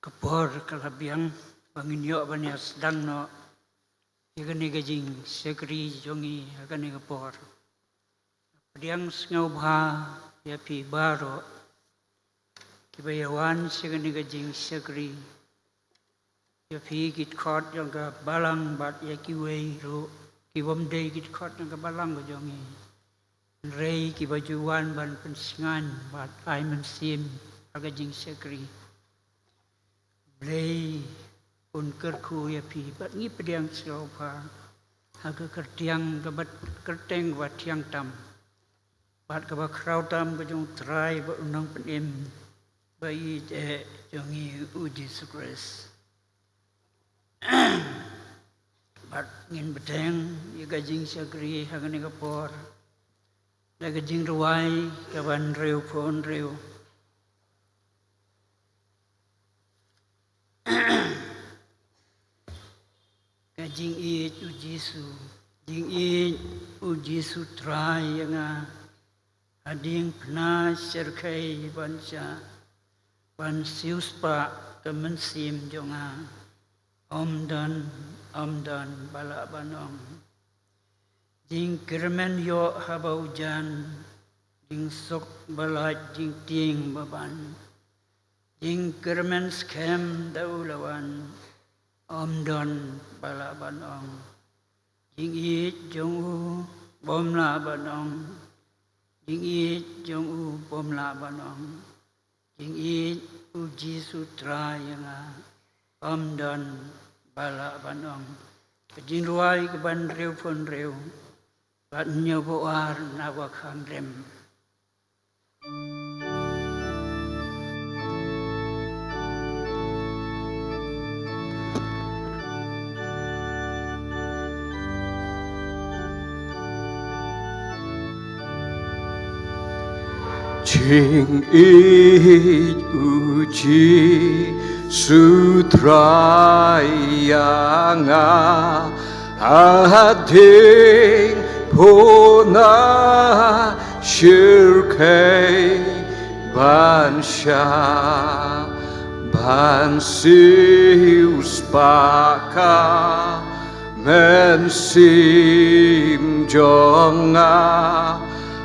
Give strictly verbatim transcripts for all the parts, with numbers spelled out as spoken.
Ka por ka la biang ba ngin ïoh ban ïa sdang noh ïa kane ka jingshakri jong ngi ha kane ka por. Pdiang sngewbha ïa phi baroh kiba ïa wan sha kane ka jingshakri, ïa phi ki dkhot jong ka balang bad ïa kiwei ruh ki bym dei ki dkhot jong ka balang ka jong ngi, hynrei kiba ju wan ban pynsngew bad ai mynsiem ha ka jingshakri. Blei un kyrkhu ïa phi bad ngi pdiang sngewbha ha ka kyrteng kaba, kyrteng kaba thiang tam bad kaba khraw tam ka jong U Trai bad U Nongpynim ba ïeit eh jong ngi, U Jisu Khrist. Bad ngin bteng ïa ka jingshakri ha kane ka por da ka jingrwai kaba hynriewphew hynriew. Ka jingïeit U Jisu, jingïeit U Jisu Trai ïa nga, hadien pynshyrkhei ban shah, ban siewspah ka mynsiem jong nga. Ym don, ym don ba lah ban ong. Jingkyrmen ïoh haba u jan, jingsuk ba lait, jingtieng ba ban, jingkyrmen skhem da u la wan. Ym don ba lah ban ong. Jingïeit jong u bym lah ban ong. Jingïeit jong u bym lah ban ong. Jingïeit U Jisu Trai ïa nga, ym don ba lah ban ong. Ka jingrwai kaba hynriewphew hynriew. Bad ñiew ba ar na ba khamrem. Jingïeit U Jisu Trai ïa nga, hadien pynshyrkhei ban shah, ban siewspah ka mynsiem jong nga.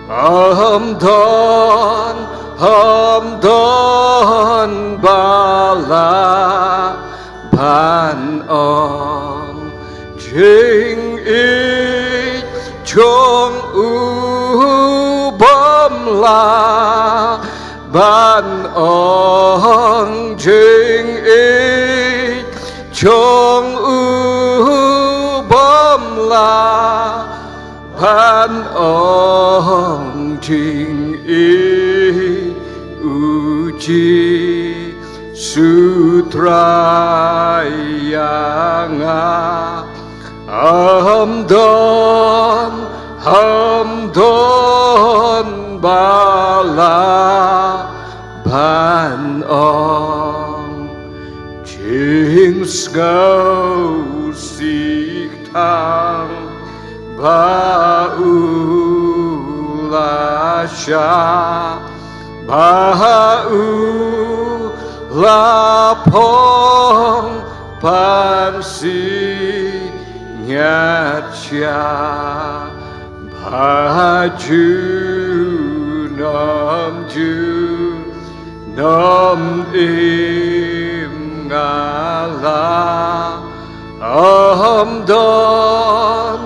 Ym don, ym don ba lah ban ong. Jingïeit jong u bym lah ban ong. Jingïeit jong u bym lah ban ong. Jingïeit U Jisu Trai ïa nga, ym don, ym don ba lah ban ong. Jingsngewsih tang ba u la shah, ba u la phong pansngiat sha, ba junom junom im nga la. Ym don,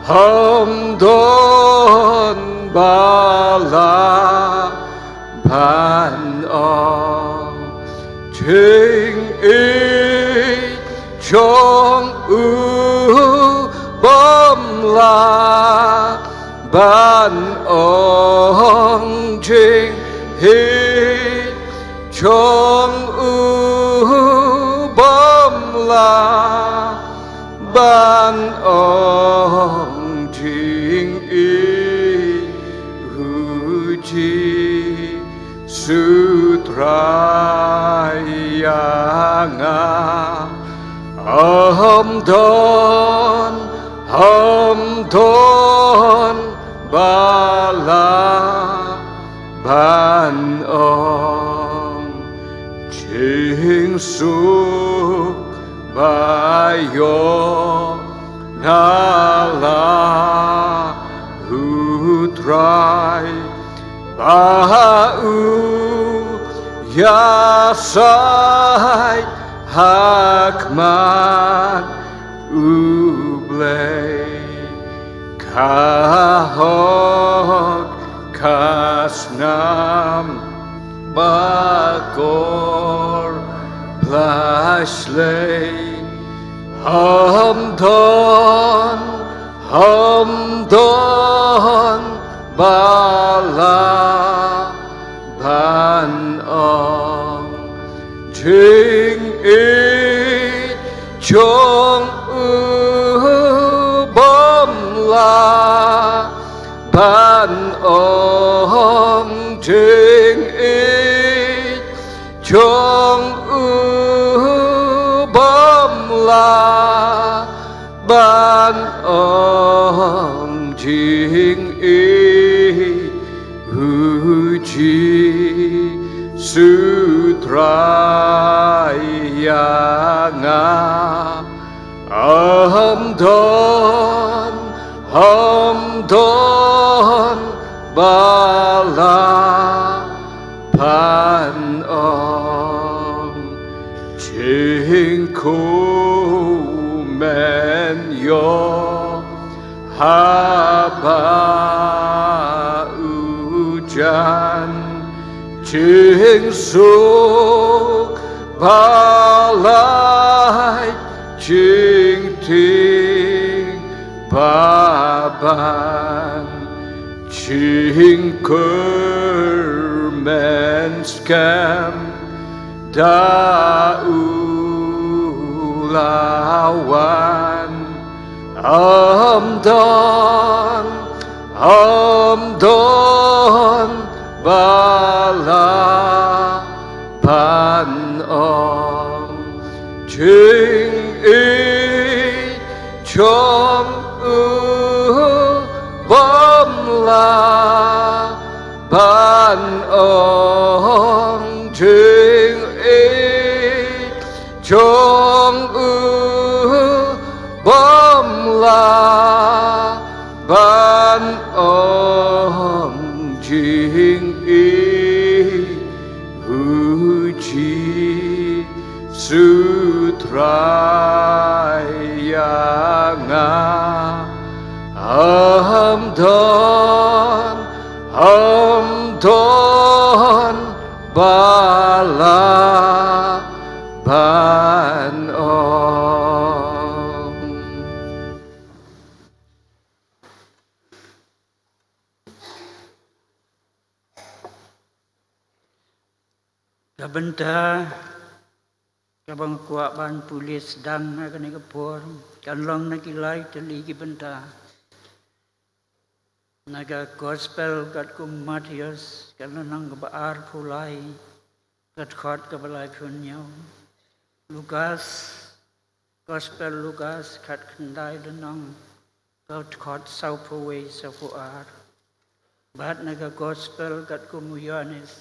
ym don ba lah ban ong. Jingïeit jong u bym lah ban ong. Jingïeit jong u bym lah ban ong. Jingïeit U Jisu Trai ïa nga, ym don, ym don ba lah ban ong. Jing Suk ba ïoh na la U Trai, ba u ïasaid ha khmat U Blei, ka hok ka snam ba kor bla shlei. Ym don, ym don ba lah ban ong, jingïeit jong u bym lah ban ong, jingïeit jong u bym lah ban ong, jingïeit U Jisu Trai ïa nga. Ym don, ym don ba lah ban ong, jingkmen ïoh haba u jan, jingsuk ba lait jingtieng ba ban, jingkyrmen skhem da u la wan. Ym don, ym don ba lah ban ong, jingïeit jong u bym lah ban ong, jingïeit jong u bym lah ban ong, jingïeit U Jisu Trai ïa nga. Ym don, ym don ba lah ban ong. Ka bynta kaba nga kwah ban pule sdang ha kane ka por kan long na ki lai tylli ki bynta. Na ka Gospel katkum u Mathaios, ka lynnong kaba arphew lai, ka dkhot kaba laiphew hynñiew. Lukas, Gospel Lukas khatkhyndai lynnong, ka dkhot sawphew wei sawphew ar. Bad na ka Gospel katkum u Ïoannis,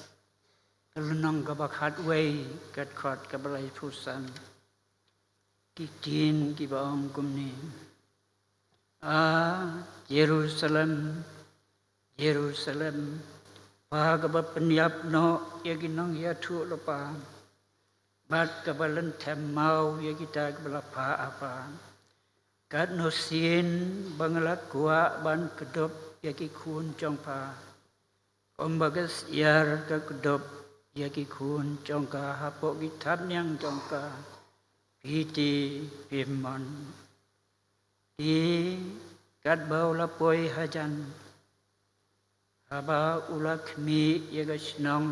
ka lynnong kaba khatwei, ka dkhot kaba laiphew san. Ki ktien kiba ong kumne: A Jerusalem, Jerusalem, pha kaba pynïap noh ïa ki nongïathuhlypa bad kaba lynthem maw ïa kita kiba la phah ha pha. Katno sien ba nga la kwah ban kdup ïa ki khun jong pha, kumba ka syiar ka kdup ïa ki khun jong ka hapoh ki thapniang jong ka. Phi te phim mon. Te katba u la poi hajan, haba u la khmih ïa ka shnong,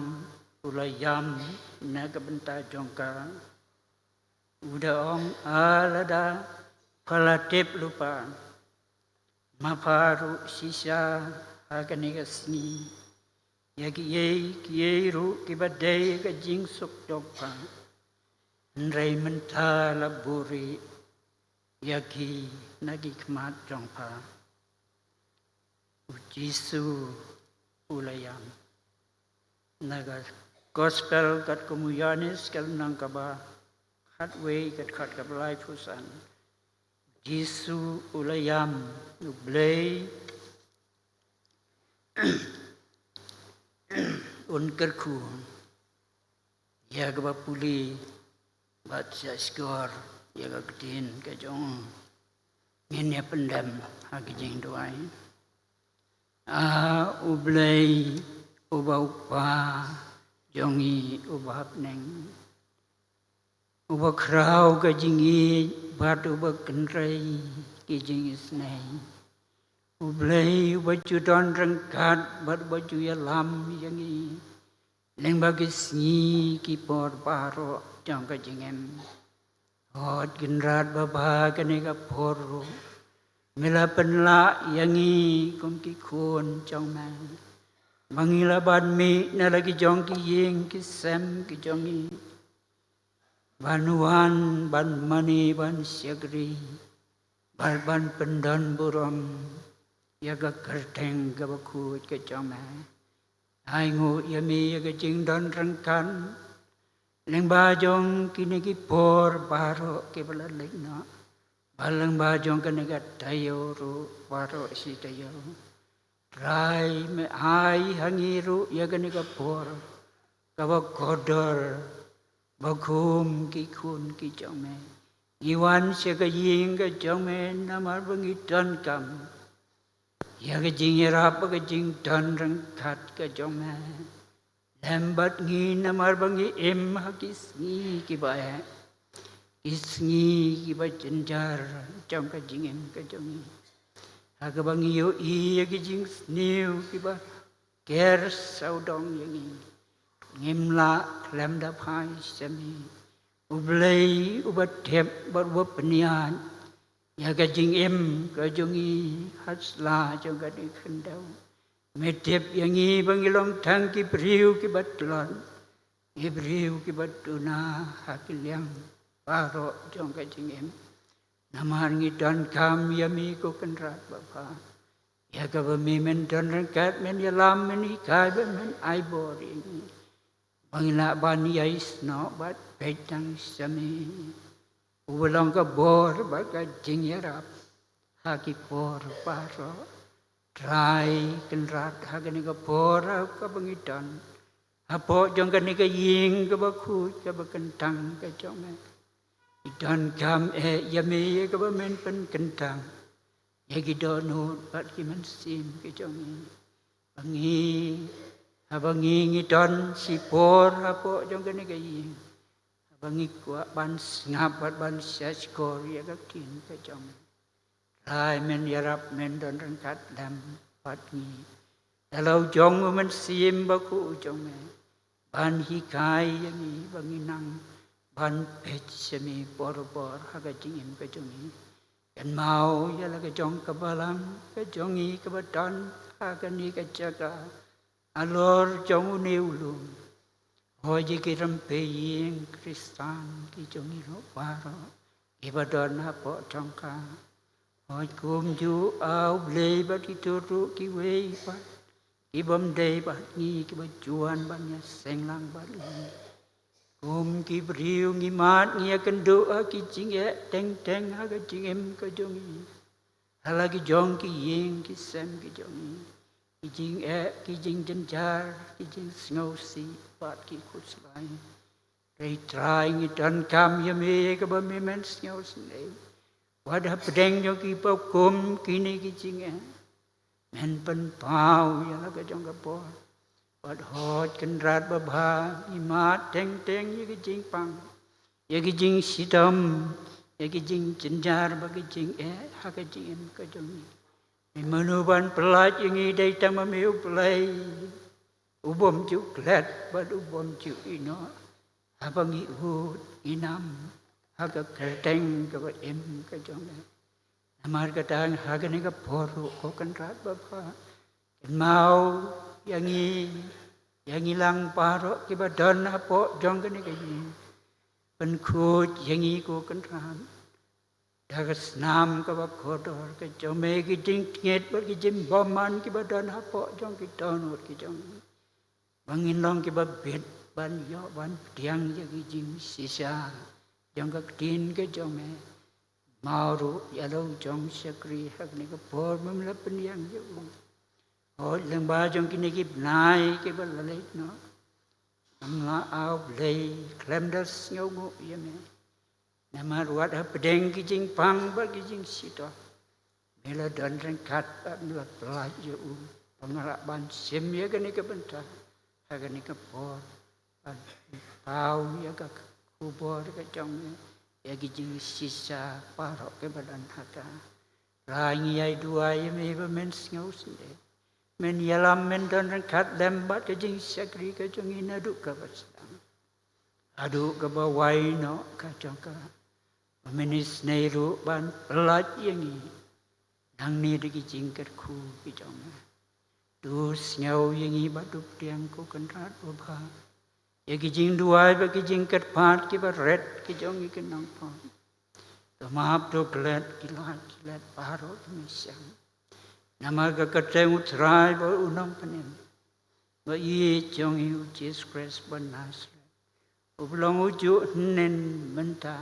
u la ïam na ka bynta jong ka. U da ong, A Lada, pha la tip lypa, ma pha ruh shisha ha kane ka sngi ïa kiei kiei ruh kiba dei ka jingsuk jong pha, hynrei mynta la buhrieh ïa ki na ki khmat jong pha. U Jisu u la ïam. Na ka Gospel katkum u Ïoannis, ka lynnong kaba khatwei, ka dkhot kaba laiphew san. Jisu u la ïam, U Blei un kyrkhu ïa kaba pule bad ïa shkor ïa ka ktien ka jong. Ngin ïa pyndem ha ka jingduwai. A U Blei, uba U Kpa jong ngi uba ha bneng, uba khraw ka jingïeit bad uba kynrei ki jingisynei. U Blei uba ju don ryngkat bad uba ju ïalam ïa ngi lyngba ki sngi ki por baroh jong ka jingim. Hooid Kynrad babha, kane ka por ruh me la pynlah ïa ngi kum ki khun jong me, ba ngi lah ban mih na la ki jong ki ïing ki sem ki jong ngi, ban wan ban mane ban shakri bad ban pyndon burom ïa ka kyrteng kaba khuid ka jong me. Ai nguh ïa me ïa ka jingdon ryngkat lyngba jong kine ki por baroh kiba la leit noh, bad lyngba jong kane ka taïew ruh baroh shi taïew. Trai me ai ha ngi ruh ïa kane ka por kaba kordor, ba kum ki khun ki jong me ngi wan sha ka ïing ka jong me namar ba ngi donkam ïa ka jingïarap bad ka jingdon ryngkat ka jong me. Lem bad ngi namar ba ngi im ha ki sngi kiba eh, ki sngi kiba jynjar jong ka jingim ka jong ngi, ha kaba ngi ïohi ïa ki jingsniew kiba ker sawdong ïa ngi. Ngim lah khlem da phai sha me, U Blei uba tip bad uba pynïaid ïa ka jingim ka jong ngi ha sla jong kane ka khyndew. Me tip ïa ngi ba ngi long tang ki briew kiba tlot, ki briew kiba duna ha ki liang baroh jong ka jingim. Namar ngi donkam ïa me ko Kynrad babha, ïa kaba me men don ryngkat, men ïalam, men hikai bad men ai bor ïa ngi, ba ngin lah ban ïai snoh bad peit tang sha me, uba long ka bor bad ka jingïarap ha ki por baroh. Trai Kynrad, ha kane ka por ha kaba ngi don hapoh jong kane ka ïing kaba khuid kaba kyntang ka jong me, ngi donkam eh ïa me ïa kaba men pynkyntang ïa ki dohnud bad ki mynsiem ki jong ngi. Ba ngi, haba ngi ngi don shipor hapoh jong kane ka ïing, haba ngi kwah ban sngap bad ban shahshkor ïa ka ktien ka jong me, Trai men ïarap, men don ryngkat lem bad ngi da la u jong u Mynsiem Bakhuid u jong me, ban hikai ïa ngi ba ngin nang ban peit sha me por por ha ka jingim ka jong ngi. Kynmaw ïa la ka jong ka balang ka jong ngi kaba don ha kane ka jaka halor jong une u lum. Hooid ïa ki rympei ïing Khristan ki jong ngi ruh baroh kiba don hapoh jong ka. Hooid kumjuh, A Blei, bad kito ruh kiwei pat ki bym dei bad ngi kiba ju wan ban ïaseng lang bad ngi. Kum ki briew ngi mad ngi ïakynduh ha ki jingeh teng teng ha ka jingim ka jong ngi, ha la ki jong ki ïing ki sem ki jong ngi, ki jingeh, ki jingjynjar, ki jingsngewsih bad ki khuslai. Hynrei Trai ngi donkam ïa me kaba me men sngewsynei, wat hapdeng jong kiba kum kine ki jingeh, men pynpaw ïa la ka jong ka bor. Wat hooid Kynrad babha, ngi mad teng teng ïa ki jingpang, ïa ki jingshitom, ïa ki jingjynjar bad ki jingeh ha ka jingim ka jong ngi. Me mano ban pyllait ïa ngi, dei tang ma me U Blei u bym ju klet bad u bym ju ïehnoh haba ngi ud ngi nam ha ka kyrteng kaba im ka jong me. Namar kata ha kane ka por ruh ko Kynrad babha, kynmaw ïa ngi, ïa ngi lang baroh kiba don hapoh jong kane ka ïing. Pynkhuid ïa ngi ko Kynrad da ka snam kaba kordor ka jong me, ki jingtngit bad ki jingbymman kiba don hapoh jong ki dohnud ki jong ngi, ba ngin long kiba bit ban ïoh ban pdiang ïa ki jingshisha jong ka ktien ka jong me. Mawruh ïa la u jong shakri ha kane ka por mem la pynïang ïa u. Hooid lyngba jong kine ki bnai kiba la leit noh, ngam lah, ah Blei, khlem da sngewnguh ïa me. Namar wat hapdeng ki jingpang bad ki jingshitom, me la don ryngkat bad me la pynlait ïa u. Ba nga lah ban shim ïa kane ka bynta ha kane ka por ban paw ïa ka khubor ka jong me ïa ki jingshisha baroh kiba don ha ka. Trai, ngi ïai duwai ïa me ba men sngewsynei, men ïalam, men don ryngkat lem bad ka jingshakri ka jong ngi naduh kaba sdang haduh kaba wai noh ka jong ka. Ba men isynei ruh ban pynlait ïa ngi nangne da ki jingkyrkhu ki jong me. To sngew ïa ngi bad to pdiang, ko Kynrad uba bha, ïa ki jingduwai bad ki jingkyrpad kiba rit ki jong ngi ki nongpop. To map, to klet, ki lait ki let baroh ki me shem. Namar ka kyrteng u Trai bad u Nongpynim ba ïeit jong ngi, u Jisu Khrist ba Nasaret, uba long ujuh hynnin mynta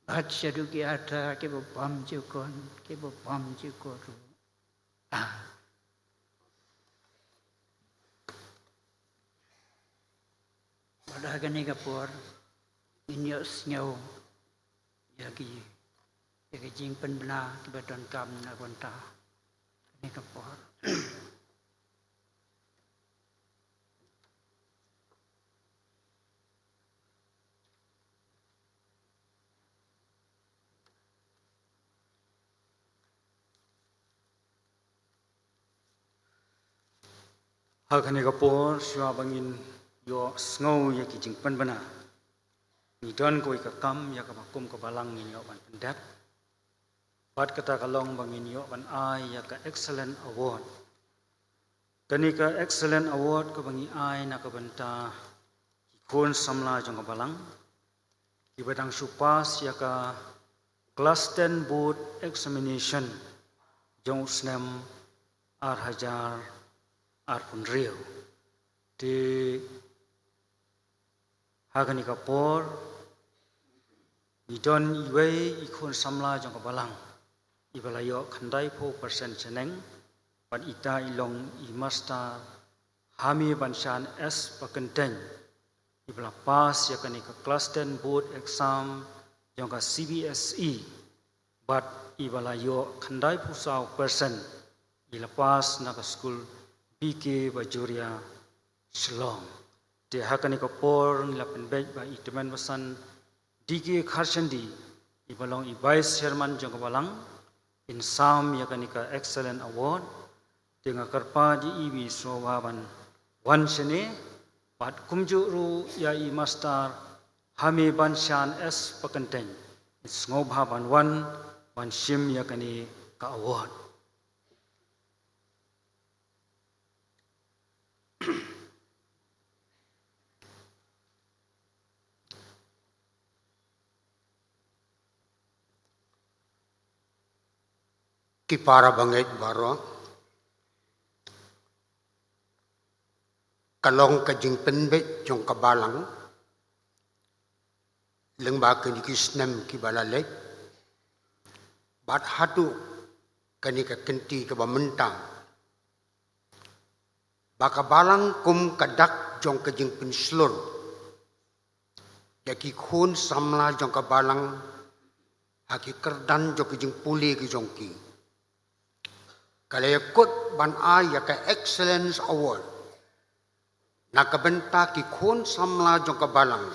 bad shaduh ki kata kiba bymjukut, kiba bymjukut ruh. Amen. Bad ha kane ka por ngin ïohsngew ïa ki, ïa ki jingpynbna kiba donkam na ka bynta kane ka por. Ha kane ka por, shuwa ba ngin ïohsngew ïa ki jingpynbna, ngi don kawei ka kam ïa kaba kum ka balang ngin ïoh ban pyndep. Bad kata ka long ba ngin ïoh ban ai ïa ka Excellent Award. Kane ka Excellent Award kaba ngi ai na ka bynta ki khun samla jong ka balang kiba dang shu pass ïa ka Class ten Board Examination jong u snem ar hajar arphew hynriew. Te ha kane ka por ngi don iwei i khun samla jong ka balang iba la ïoh khyndaiphew percent shaneng, bad ita i long i Master Hamibanshan S Pakyntein, iba la pass ïa kane ka Class ten Board Exam jong ka C B S E, bad iba la ïoh khyndaiphew saw percent, i la pass na ka skul B K Bajoria, Shillong. Te ha kane ka por ngi la pynbeit ba i Tymmen Basan D K Kharshandi, iba long i Vice Chairman jong ka balang, in sam ïa kane ka Excellent Award. Te nga kyrpad ïa i ba i sngewbha ban wan shane, bad kumjuh ruh ïa i Master Hamibanshan S Pakyntein, in sngewbha ban wan ban shim ïa kane ka award. Ki para bangeit baroh, ka long ka jingpynbeit jong ka balang lyngba kine ki snem kiba la leit, bad haduh kane ka kynti kaba mynta, ba ka balang kum ka dak jong ka jingpynshlur ïa ki khun samla jong ka balang ha ki kyrdan jong ki jingpule ki jong ki, ka la ïakut ban ai ïa ka Excellence Award na ka bynta ki khun samla jong ka balang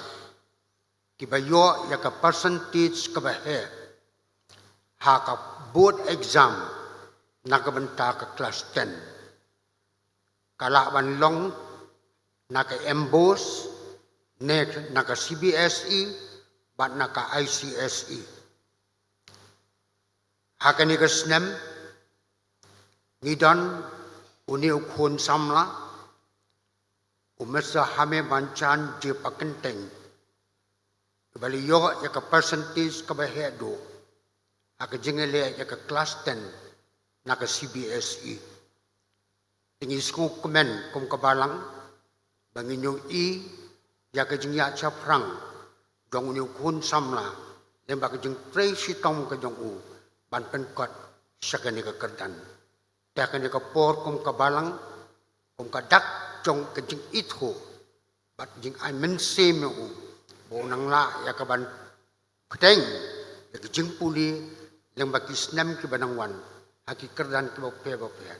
kiba ïoh ïa ka percentage kaba heh ha ka board exam na ka bynta ka class ten. Ka lah ban long na ka MBOSE, ne na ka C B S E, bad na ka I C S E. Ha kane ka snem ngi don une u khun samla, u Mister Hamibanshan J Pakyntein, uba la ïoh ïa ka percentage kaba heh duh ha ka jingïaleh ïa ka class ten na ka C B S E. Te ngi sngewkmen kum ka balang ba ngin ïohi ïa ka jingïaid shaphrang jong une u khun samla, lyngba ka jingtrei shitom ka jong u ban pynkot sha kane ka kyrdan. Te ha kane ka por kum ka balang, kum ka dak jong ka jingithuh bad jingai mynsiem ïa u, ba un nang lah ïa ka ban pyrshang ïa ka jingpule lyngba ki snem kiba nang wan ha ki kyrdan kiba pher ba pher.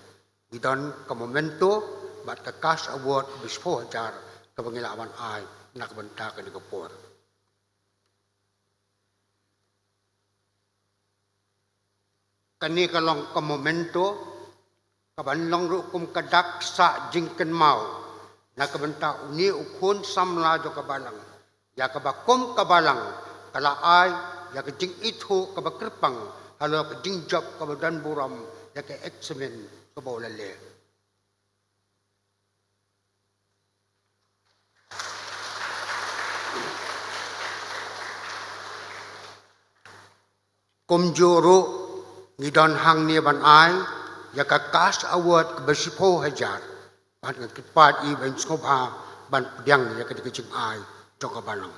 Ngi don ka memento bad ka cash award kaba shiphew hajar kaba ngi lah ban ai na ka bynta kane ka por. Kane ka long ka memento kaban long ruh kum ka dak sah jingkynmaw na ka bynta une u khun samla jong ka balang, ïa kaba kum ka balang ka la ai ïa ka jingithuh kaba kyrpang halor ka jingjop kaba don burom ïa ka eksamin kaba u la leh. Kumjuh ruh ngi don hangne ban ai ïa ka cash award kaba shiphew hajar. Bad nga kyrpad ïa i ban sngewbha ban pdiang ïa ka dei ka jingai jong ka balang.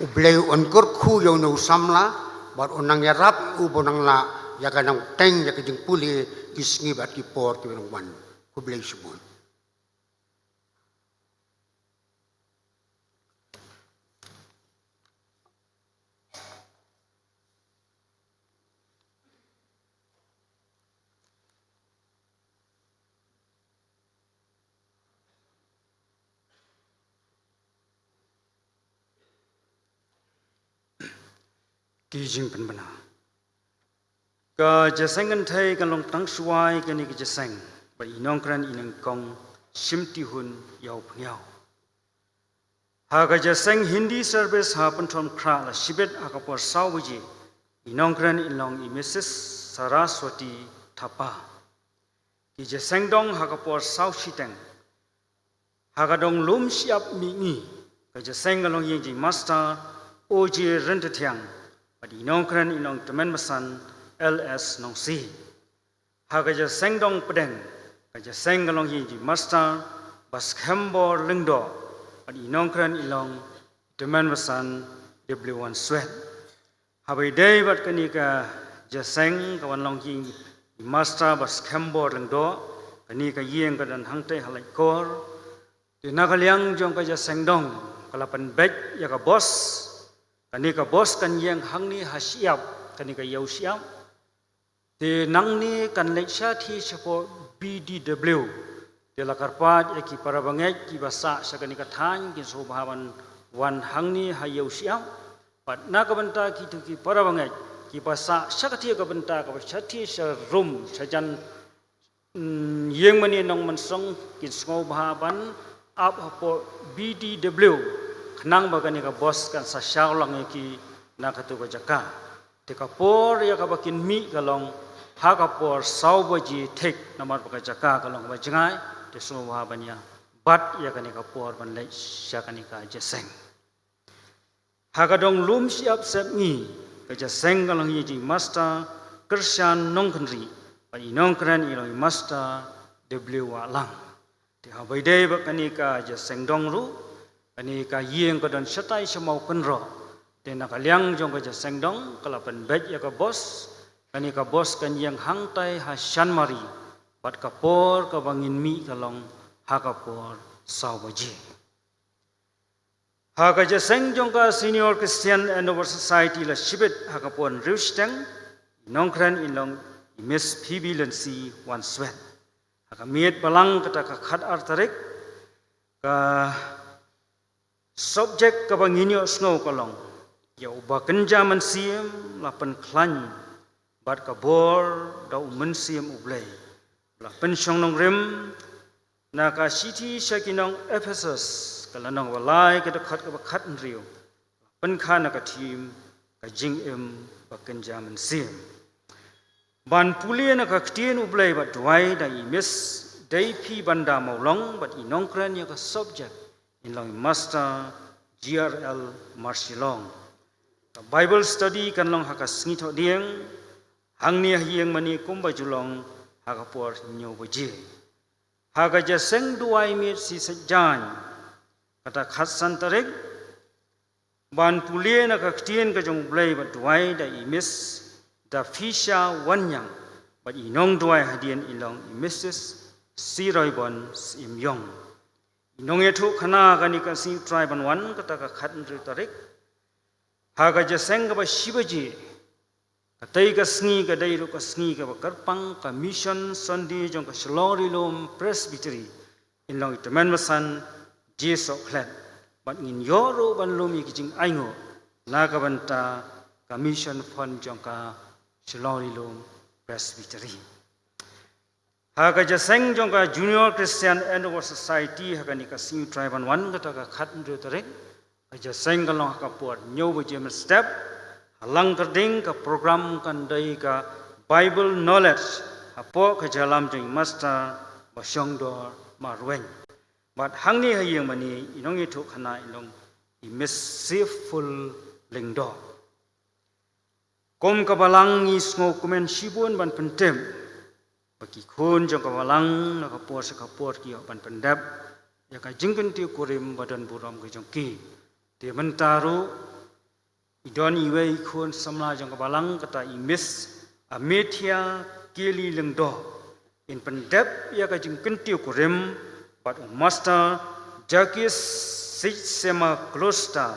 U Blei un kyrkhu ïa une u samla bad un nang ïarap ïa u ba un nang lah ïa ka nang teng ïa ka jingpule ki sngi bad ki por kiba nang wan. Khublei shibun. Ki jingpynbna. Ka jingïaseng kynthei kan long tang shuwa ïa kane ka jingïaseng bad i nongkren i nyngkong Shimtihun Ïawphniaw. Ha ka jingïaseng Hindi service ha Pynthorumkhrah la shibit ha ka por saw baje, i nongkren i long i Missus Saraswati Thapa. Ki jingïaseng dong ha ka por saw shiteng. Ha ka dong lum shyiap mihngi, ka jingïaseng ka long ïing jong i Master O J Ryntathiang bad i nongkren i long i Tymmen Basan L S Nongsi. Ha ka jingïaseng dong pdeng, ka jingïaseng ka long ïing jong i Master Baskhembor Lyngdoh bad i nongkren i long i Tymmen Basan W Wanswet. Haba ïadei bad kane ka jingïaseng ka wan long ïing i Master Baskhembor Lyngdoh, kane ka ïing ka don hangtei ha Laitkor. Te na ka liang jong ka jingïaseng dong ka la pynbeit ïa ka bos. Kane ka bos kan ïeng hangne ha shyiap, kane ka ïew shyiap. Te nangne kan leit shathie shapoh B D W. Te la kyrpad ïa ki para bangeit kiba sah sha kane ka thaiñ kin sngewbha ban wan hangne ha ïew shyiap. Bad na ka bynta kito ki para bangeit kiba sah sha kathie ka bynta kaba shathie sharum shajan, mm, ïing mane nongmynsong kin sngewbha ban ap hapoh B D W khnang ba kane ka bos kan sa shaw lang ïa ki na kato ka jaka. Te ka por ïa kaba kin mih ka long ha ka por saw baje thik namar ba ka jaka ka long kaba jngai, te sngewbha ban ïa bat ïa kane ka por ban leit sha kane ka jingïaseng. Ha ka dong lum shyiap sepngi, ka jingïaseng ka long ïing jong i Master Kyrshan Nongkynrih bad i nongkren i long i Master W Wahlang. Te haba ïadei bad kane ka jingïaseng dong ruh, kane ka ïing ka don shatai sha Mawkynroh. Te na ka liang jong ka jingïaseng dong ka la pynbeit ïa ka bos, kane ka bos kan ïeng hangtai ha Chanmari bad ka por kaba ngin mih ka long ha ka por saw baje. Ha ka jingïaseng jong ka Senior Christian Endeavour Society la shibit ha ka por hynriew shiteng, i nongkren i long i Miss Phoebe Lynsey Wanswet. Ha ka miet Balang kata ka khatar tarik, ka subject kaba ngin ïohsngew ka long, ïa u Bakynja Mynsiem la pynkhlaiñ bad ka bor da u Mynsiem U Blei. La pynshong nongrim na ka shithi sha ki nong Ephesus, ka lynnong ba lai, ka dkhot kaba khathynriew. Pynkha na ka thim ka jingim Bakynja Mynsiem. Ban pule na ka ktien U Blei bad duwai da i Miss Deiphibanda Mawlong bad i nongkren ïa ka subject in long i Master G R L Marshillong. Ka Bible study kan long ha ka sngi Thohdieng, hangne ha ïing mane kumba ju long ha ka por hynñiew baje. Ha ka jingïaseng duwai miet shi sait jaiñ, kata khatsan tarik, ban pule na ka ktien ka jong U Blei bad duwai da i Miss Daphisha Wanniang, bad i nongduwai hadien i long i Missus Siroibon Syiemiong. I nongïathuhkhana kane ka sngi U Trai ban wan kata ka khathynriew tarik, ha ka jingïaseng kaba shi baje. Katei ka sngi ka dei ruh ka sngi kaba kyrpang ka Mission Sunday jong ka Shillong Ri Lum Presbytery. In long i tymmen basan Jesoh Klet. Bad ngin ïoh ruh ban lum ïa ki jingainguh na ka bynta ka Mission Fund jong ka Shillong Ri Lum Presbytery. Ha ka jingïaseng jong ka Junior Christian Endeavour Society ha kane ka sngi U Trai ban wan kata ka khathynriew tarik, ka jingïaseng kan long ha ka por hynñiew baje mynstep. Ha Langkyrding ka program kan dei ka Bible Knowledge hapoh ka jingïalam jong i Master Bashongdor Marwein. Bad hangne ha ïingmane i nongïathuhkhana i long i Miss Siful Lyngdoh. Kum ka balang ngi sngewkmen shibun ban pyntip ba ki khun jong ka balang na ka por sha ka por ki ïoh ban pyndep ïa ka jingkyntiew kurim ba don burom ka jong ki. Te mynta ruh i don iwei i khun samla jong ka balang, kata i Miss Amethea Kelly Lyngdoh, in pyndep ïa ka jingkyntiew kurim bad u Master Jacques Sitsema Kloster,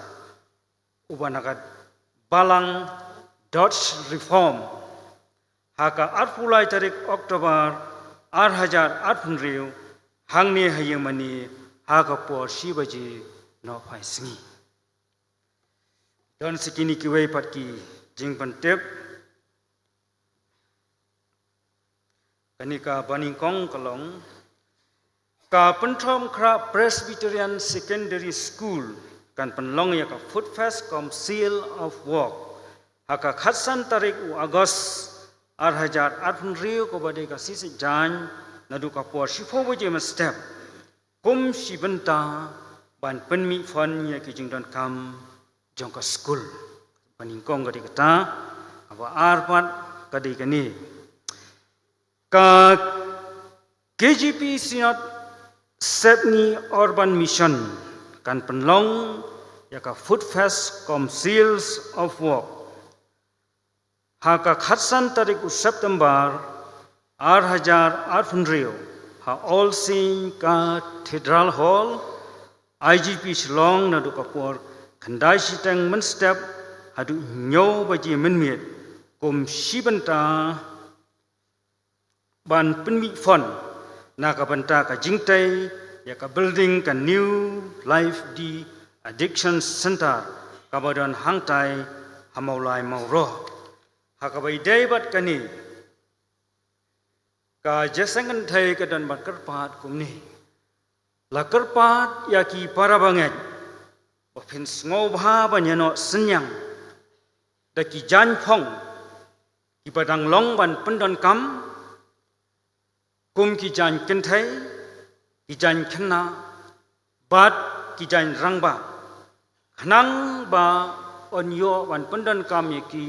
uba na ka balang Dutch Reform, ha ka arphew lai tarik October ar hajar arphew hynriew, hangne ha ïingmane ha ka por shi baje nohphai sngi. Don sa kine kiwei pat ki jingpyntip. Kane ka banyngkong ka long, ka Pynthorumkhrah Presbyterian Secondary School kan pynlong ïa ka Food Fest cum Seal of Work ha ka khatsan tarik u August ar hajar arphew hynriew, kaba dei ka sngi Saitjaiñ, naduh ka por shiphew baje mynstep, kum shi bynta ban pynmih fund ïa ki jingdonkam jong ka skul. Banyngkong ka dei kata, kaba ar pat ka dei kane. Ka K J P Synod Sepngi Urban Mission kan pynlong ïa ka Food Fest cum Seals of Work ha ka khatsan tarik u September ar hajar arphew hynriew, ha All Saint Cathedral Hall, I G P Shillong, naduh ka por khyndai shiteng mynstep haduh hynñiew baje mynmiet, kum shi bynta ban pynmih fund na ka bynta ka jingtei ïa ka building ka New Life De-Addiction Center kaba don hangtai ha Mawlai Mawroh. Ha kaba ïadei bad kane, ka jingïaseng kynthei ka don ban kyrpad kumne. La kyrpad ïa ki para bangeit ba phin sngewbha ban ïanoh synñiang da ki jaiñ phong kiba dang long ban pyndonkam, kum ki jaiñ kynthei, ki jaiñ khynnah bad ki jaiñ rangbah, khnang ba yn ïoh ban pyndonkam ïa ki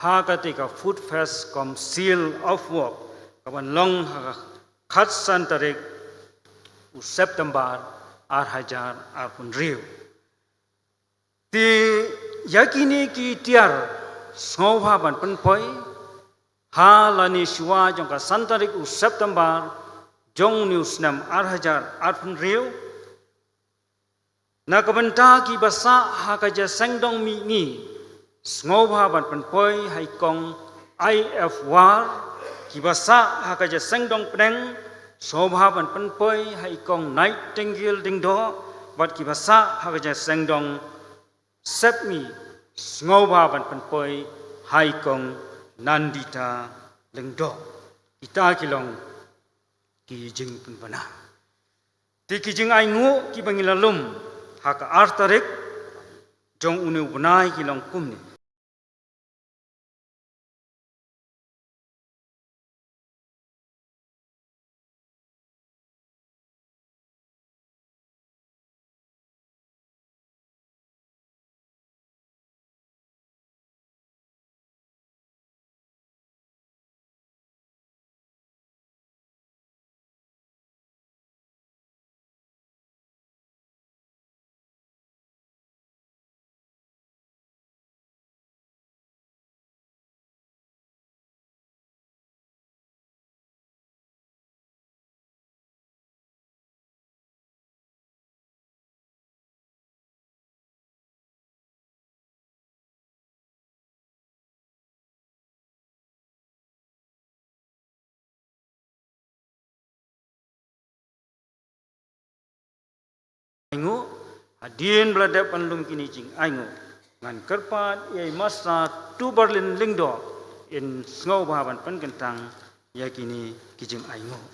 ha katei ka Food Fest cum Seal of Work kaban long ha ka khatsan tarik u September ar hajar arphew hynriew. Te ïa kine ki tiar sngewbha ban pynpoi ha lane shuwa jong ka san tarik u September jong une u snem ar hajar arphew hynriew. Na ka bynta kiba sah ha ka jingïaseng dong mihngi, sngewbha ban pynpoi ha i kong I F War, kiba sah ha ka jingïaseng dong pdeng, sngewbha ban pynpoi ha i kong Nightingale Lyngdoh, bad kiba sah ha ka jingïaseng dong sepngi, sngewbha ban pynpoi ha i kong Nandita Lyngdoh. Kita ki long ki jingpynbna. Te ki jingainguh kiba ngi la lum ha ka ar tarik jong une u bnai ki long kumne. ainguh. Hadien ba la dep ban lum kine ki jingainguh, ngan kyrpad ïa i Master Tuberlin Lyngdoh in sngewbha ban pynkyntang ïa kine ki jingainguh.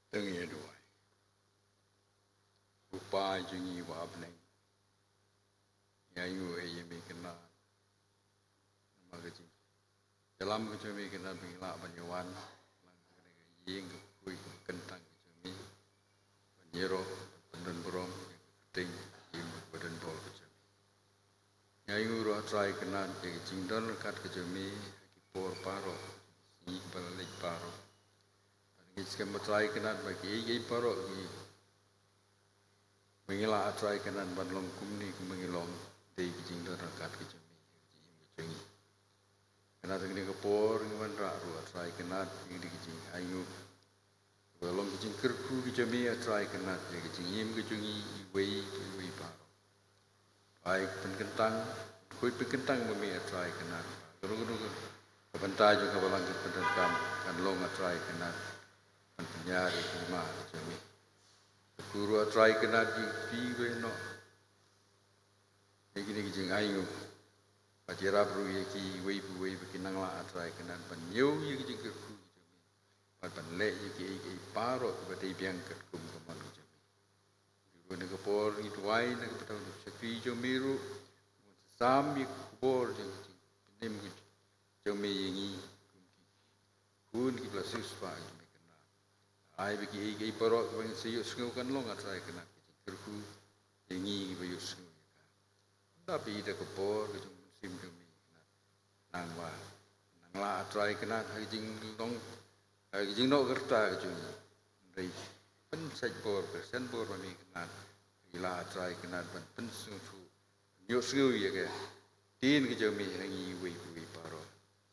Tang ïa duwai. Ko Pa jong ngi uba ha bneng, ngi ainguh ïa me kane, namar ka jingïalam ka jong me kane ba ngi lah ban ïa wan lang ha kane ka ïing kaba khuid kaba kyntang ka jong me, ban ïaroh ban don burom ïa ka kyrteng ka jong me kaba donbor ka jong me. Ngi ainguh ruh, A Trai Kynrad, ïa ka jingdon ryngkat ka jong me ha ki por baroh, ha ki sngi kiba la leit baroh. Bad ngi skhem, A Trai Kynrad, ba kiei kiei baroh kiba ngi lah, A Trai Kynrad, ban long kumne kumba ngi long, dei ka jingdon ryngkat ka jong me ha ka jingim ka jong ngi. Kane, ha kane ka por ngi wanrah ruh, A Trai Kynrad, ïa kane ka jingainguh, kaba long ka jingkyrkhu ka jong me, A Trai Kynrad, ïa ka jingim ka jong ngi iwei pa iwei baroh. Ai pynkyntang, khuid pynkyntang ma me, A Trai Kynrad. Kano kano ka bynta jong ka balang ka pyndonkam kan long, A Trai Kynrad, ban pynïar ïa ka hima ka jong me. Ka Kyrkhu ruh, A Trai, kynad ïa kiba ïehnoh ïa kine ki jingainguh, bad ïarap ruh ïa kiwei pa uwei ba kin nang lah, A Trai, kynad ban ñiew ïa ki jingkyrkhu ki jong me, bad ban leh ïa kiei kiei baroh kiba dei biang katkum ka mon ka jong me. Ruh na ka por ngi duwai na ka bynta u shakri jong me ruh, ngi sam ïa ka khubor jong ka jingpynim ka jong me ïa ngi kum ki khun kiba la siewspah ïa me, kynad. Ai ba kiei kiei baroh kiba ngin sa ïohsngew kan long, A Trai, kynad, ka jingkyrkhu ïa ngi kiba ïohsngew ïa ka. Ynda phi ïa da ka bor ka jong u Mynsiem jong me, kynad, nang ba nang lah, A Trai, kynad, ha ka jinglong, ha ka jingnoh ka rta ka jong ngi. Hynrei pynsait bor, pynsait bor ma me, kynad, ba ngin lah, A Trai, kynad, ban pynsngewthuh, ïohsngew ïa ka ktien ka jong me ha ngi iwei pa iwei baroh.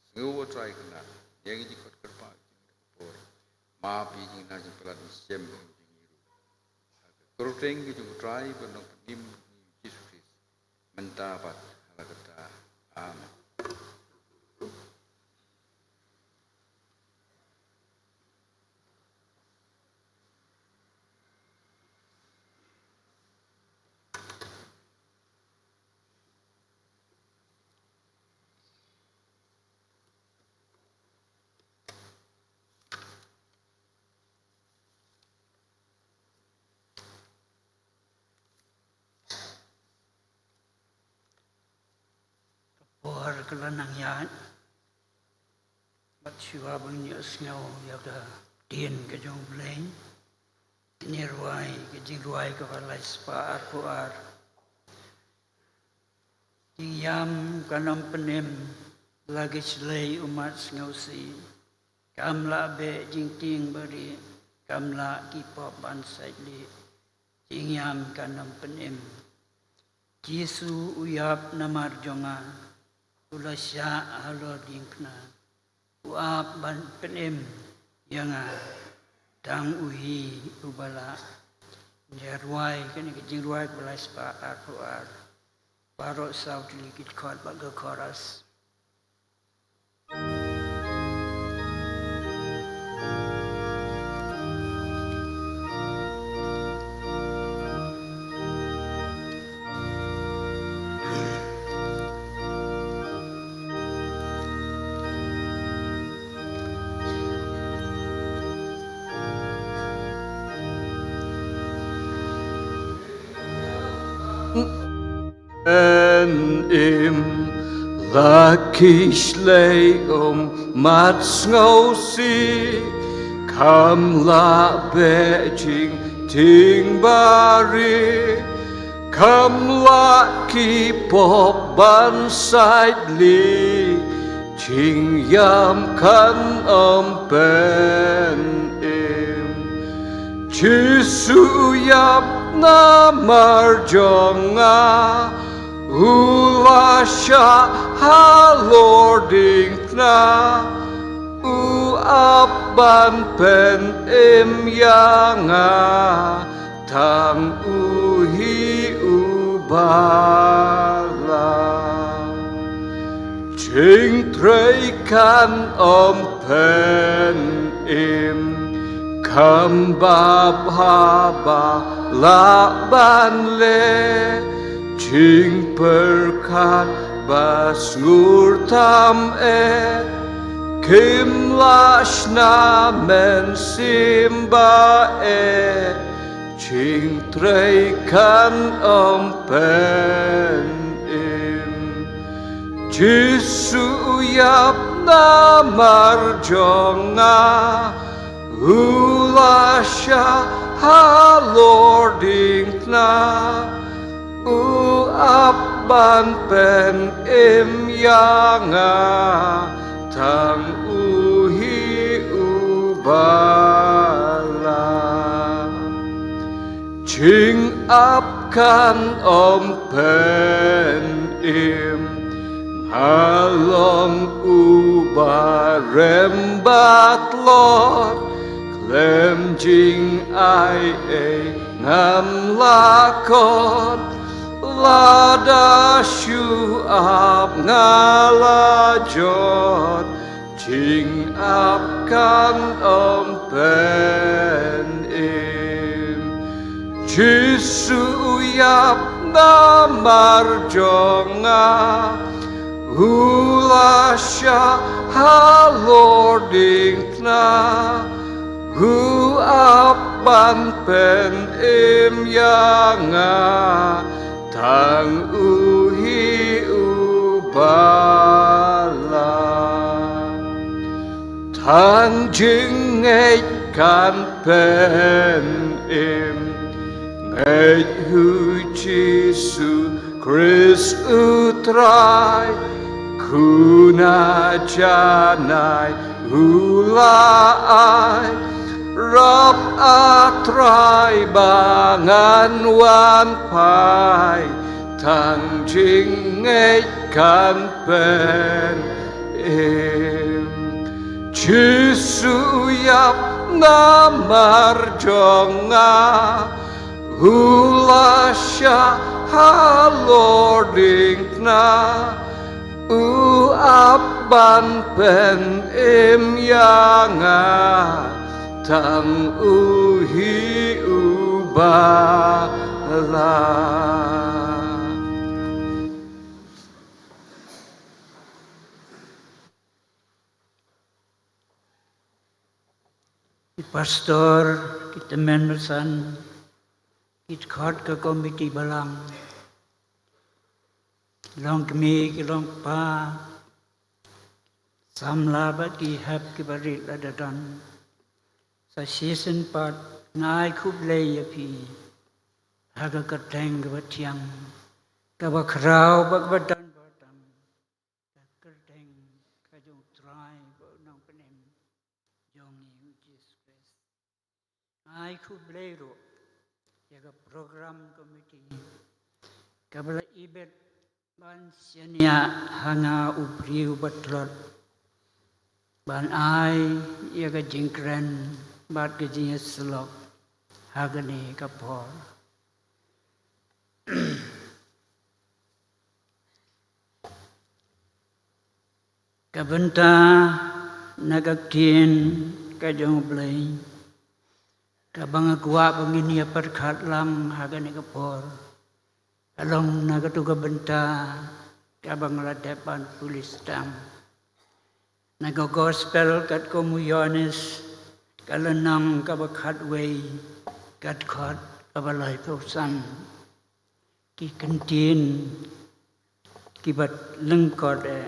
Sngew, A Trai, kynad, ïa ngi jingkhot kyrpad jong ngi da ka bor. Map ïa ngi na jingpyllait mynsiem jong ngi ruh. Ha ka kyrteng ka jong U Trai bad Nongpynim jong ngi U Jisu Khrist, mynta bad ha la katta. Amen. Ka por ka la nang ïaid, bad shuwa ban ïohsngew ïa ka ktien ka jong U Blei, ngin ïa rwai ka jingrwai kaba lai spah arphew ar. Jingïam ka Nongpynim, la ki shlei ummat sngewsih, kam lah beh jingtieng barieh, kam lah ki pop ban sait lieh. Jingïam ka Nongpynim. Jisu u ïap namar jong nga, u la shah halor diengphna, u ap ban pynim ïa nga, tang u hi uba lah. Ngi ïa rwai kane ka jingrwai kaba lai spah arphew ar. Baroh saw tylli ki dkhot bad ka chorus. Im, la ki shlei ummat sngewsih, kam lah beh jingtieng barieh, kam lah ki pop ban sait lieh, jingïam kan ym pynim. Jisu u ïap namar jong nga, u la shah halor diengphna, u ap ban pynim ïa nga, tang u hi uba lah. Jingtrei kan ym pynim, kam bha ba lah ban leh, jingpyrkhat ba sngur tam eh, kim lah shna mynsiem ba eh, jingtrei kan ym pynim. Jisu u ïap namar jong nga, u la shah halor diengphna, u ap ban pynim ïa nga, tang u hi uba lah. Jingap kan ym pynim, nga long uba rem ba tlot, khlem jingai ei ngam lah khot, lada shu ap nga la jot, jingap kan ym pynim. Jisu u ïap namar jong nga, u la shah halor diengphna, u ap ban pynim ïa nga, tang u hi uba la. Tang jingngeit kan pynim, ngeit ha u Jisu Khrist u Trai, khublei janai u la ai, rap A Trai ba ngan wan phai, tang jingngeit kan pynim. Jisu ïap namar jong nga, u la shah halor diengphna, u ap ban pynim ïa nga, tang u hi uba la. Ki pastor, ki tymmen basan, ki dkhot ka komiti balang, ki longkmie, ki longkpa, samla bad ki hep kiba rit lada don. Sa shisien pat nga ai khublei ïa phi ha ka kyrteng kaba thiang, kaba khraw bad kaba don ba tam, ka kyrteng ka jong u Trai bad u Nongpynim jong ngi u Jisu Khrist. Ai khublei ruh ïa ka program committee kaba la ibit ban shaniah ha nga u briew ba tlot ban ai ïa ka jingkren bad ka jingïasyllok ha kane ka por. Ka bynta na ka ktien ka jong U Blei kaba nga kwah ba ngin ïa pyrkhat lang ha kane ka por, ka long na katu ka bynta kaba nga la dep ban pule sdang. Na ka gospel katkum u Ïoannis, ka lynnong kaba khatwei, ka dkhot kaba laiphew san. Ki kyntien kiba lyngkot eh,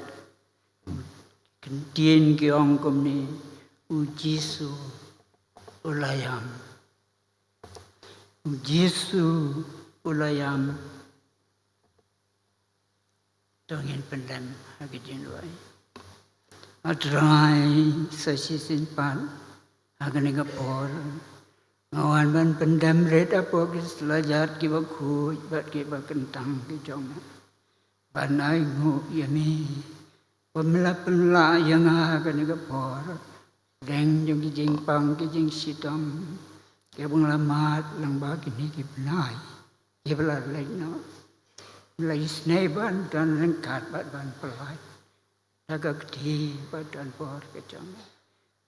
kyntien ki ong kumne: U Jisu u la ïam. U Jisu u la ïam. To ngin pyndem ha ka jingduwai. A Trai, sa shisien pat ha kane ka por nga wan ban pyndem rit hapoh ki slajat kiba khuid bad kiba kyntang ki jong nga, ban ai nguh ïa me ba me la pynlah ïa nga ha kane ka por, deng jong ki jingpang ki jingshitom kiba nga la mad lyngba kine ki bnai kiba la leit noh. Me la isynei ban don ryngkat bad ban pynlait da ka kti bad don bor ka jong me.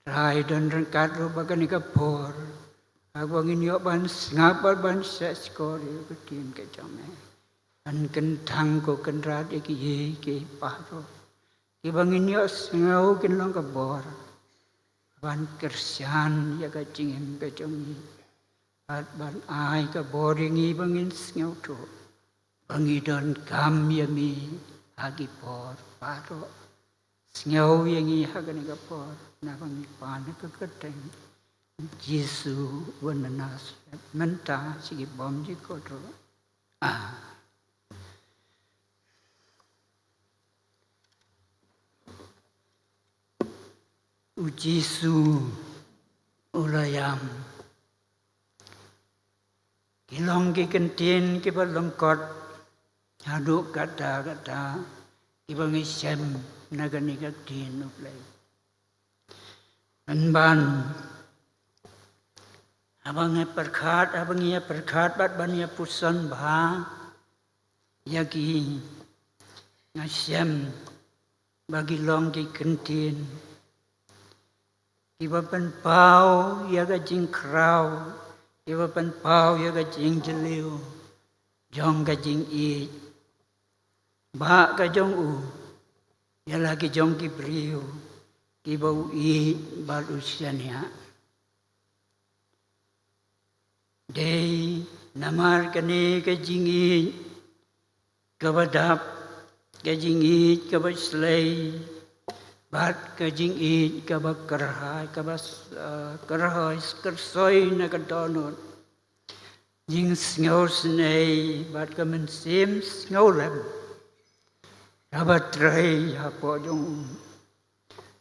Trai, don ryngkat ruh bad kane ka por, haba ngin ïoh ban sngap bad ban shahshkor ïa ka ktien ka jong me. Ban kyntang ko Kynrad ïa kiei kiei baroh kiba ngin ïohsngew kin long ka bor ban kyrshan ïa ka jingim ka jong ngi, bad ban ai ka bor ïa ngi ba ngin sngewthuh ba ngi donkam ïa me ha ki por baroh. Sngew ïa ngi ha kane ka por naba ngi pan ha ka kyrteng Jisu uba na Nasareth, mynta sha ki bymjukut ruh. Amen. U Jisu u la ïam. Ki long ki kyntien kiba lyngkot haduh katta katta kiba ngi shem na kane ka ktien U Blei. Pynban haba ngi pyrkhat, haba ngi ïa pyrkhat bad ban ïa puson bha ïa ki, nga shem ba ki long ki kyntien kiba pynpaw ïa ka jingkhraw, kiba pynpaw ïa ka jingjylliew jong ka jingïeit, ba ka jong u ïa la ki jong ki briew kiba u ïeit bad u shaniah. Dei namar kane ka jingïeit kaba dap, ka jingïeit kaba shlei, bad ka jingïeit kaba kyrhai, kaba, eh, kyrhai, kyrsoi na ka dohnud jingsngewsynei bad ka mynsiem sngewlem kaba trei hapoh jong u,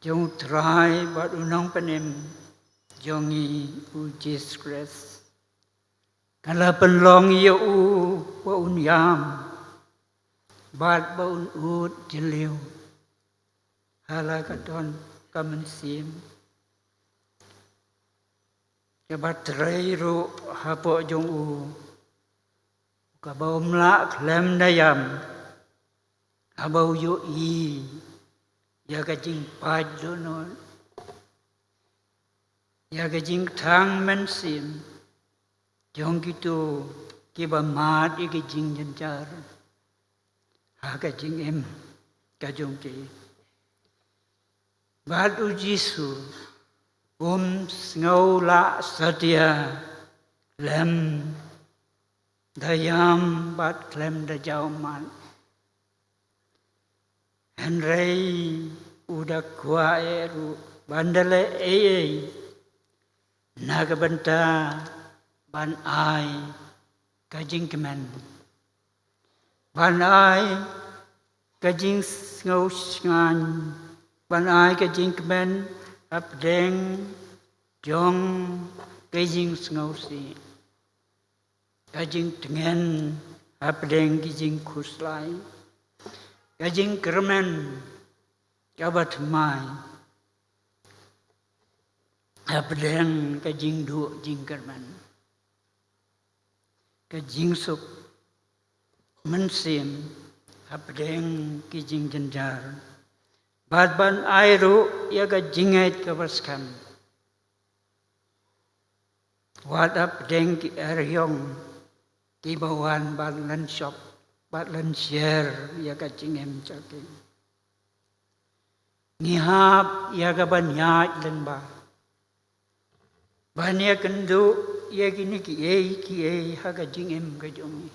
jong u Trai bad u Nongpynim jong ngi u Jisu Khrist. Ka la pynlong ïa u ba un ïam bad ba un ud jylliew ha la ka don ka mynsiem kaba trei ruh hapoh jong u, kaba um lah khlem da ïam, haba u ïohi ïa ka jingpait dohnud, ïa ka jingkthang mynsiem jong kito kiba mad ïa ka jingjynjar ha ka jingim ka jong ki. Bad u Jisu um sngew lah satia khlem da ïam bad khlem da jaw mad. Hynrei u da kwah eh ruh ban da leh ei ei na ka bynta ban ai ka jingkmen, ban ai ka jingsngewsynei, ban ai ka jingkmen hapdeng jong ka jingsngewsih, ka jingtngen hapdeng ki jingkhuslai, ka jingkyrmen kaba thymmai hapdeng ka jingduh jingkyrmen, ka jingsuk mynsiem hapdeng ki jingjynjar, bad ban ai ruh ïa ka jingngeit kaba skhem. Wat hapdeng ki eriong kiba wan ban lynshop bad lynsher ïa ka jingim jong ki. Ngi hap ïa ka ban ïaid lyngba ban ïakynduh ïa kine kiei kiei ha ka jingim ka jong ngi.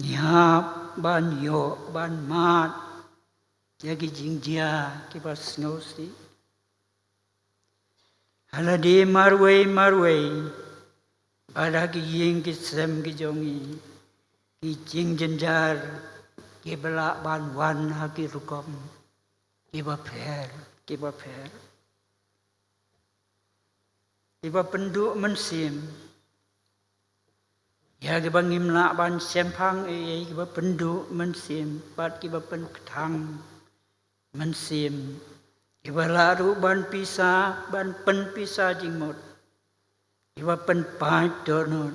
Ngi hap ban ïoh ban mad ïa ki jingjia kiba sngewsih ha lade marwei marwei, bad ha ki ïing ki sem ki jong ngi, ki jingjynjar kiba lah ban wan ha ki rukom kiba pher kiba pher, kiba pynduh mynsiem ïa kiba ngim lah ban shemphang ei ei, kiba pynduh mynsiem bad kiba pynkthang mynsiem, kiba lah ruh ban pisa, ban pynpisa jingmut, kiba pynpait dohnud,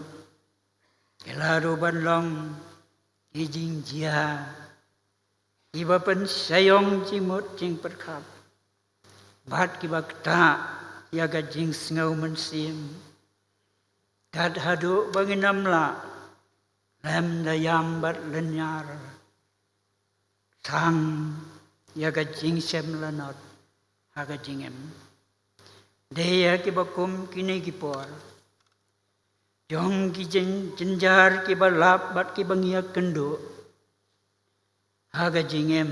ki lah ruh ban long ki jingjia, kiba pynshaiong jingmut jingpyrkhat, bad kiba ktah ïa ka jingsngew mynsiem, kat haduh ba ngin ym lah lem da ïam bad lynñiar tang ïa ka jingshem lanot ha ka jingim. Dei ïa kiba kum kine ki por jong ki jin-, jingjynjar kiba lap bad kiba ngi ïakynduh ha ka jingim,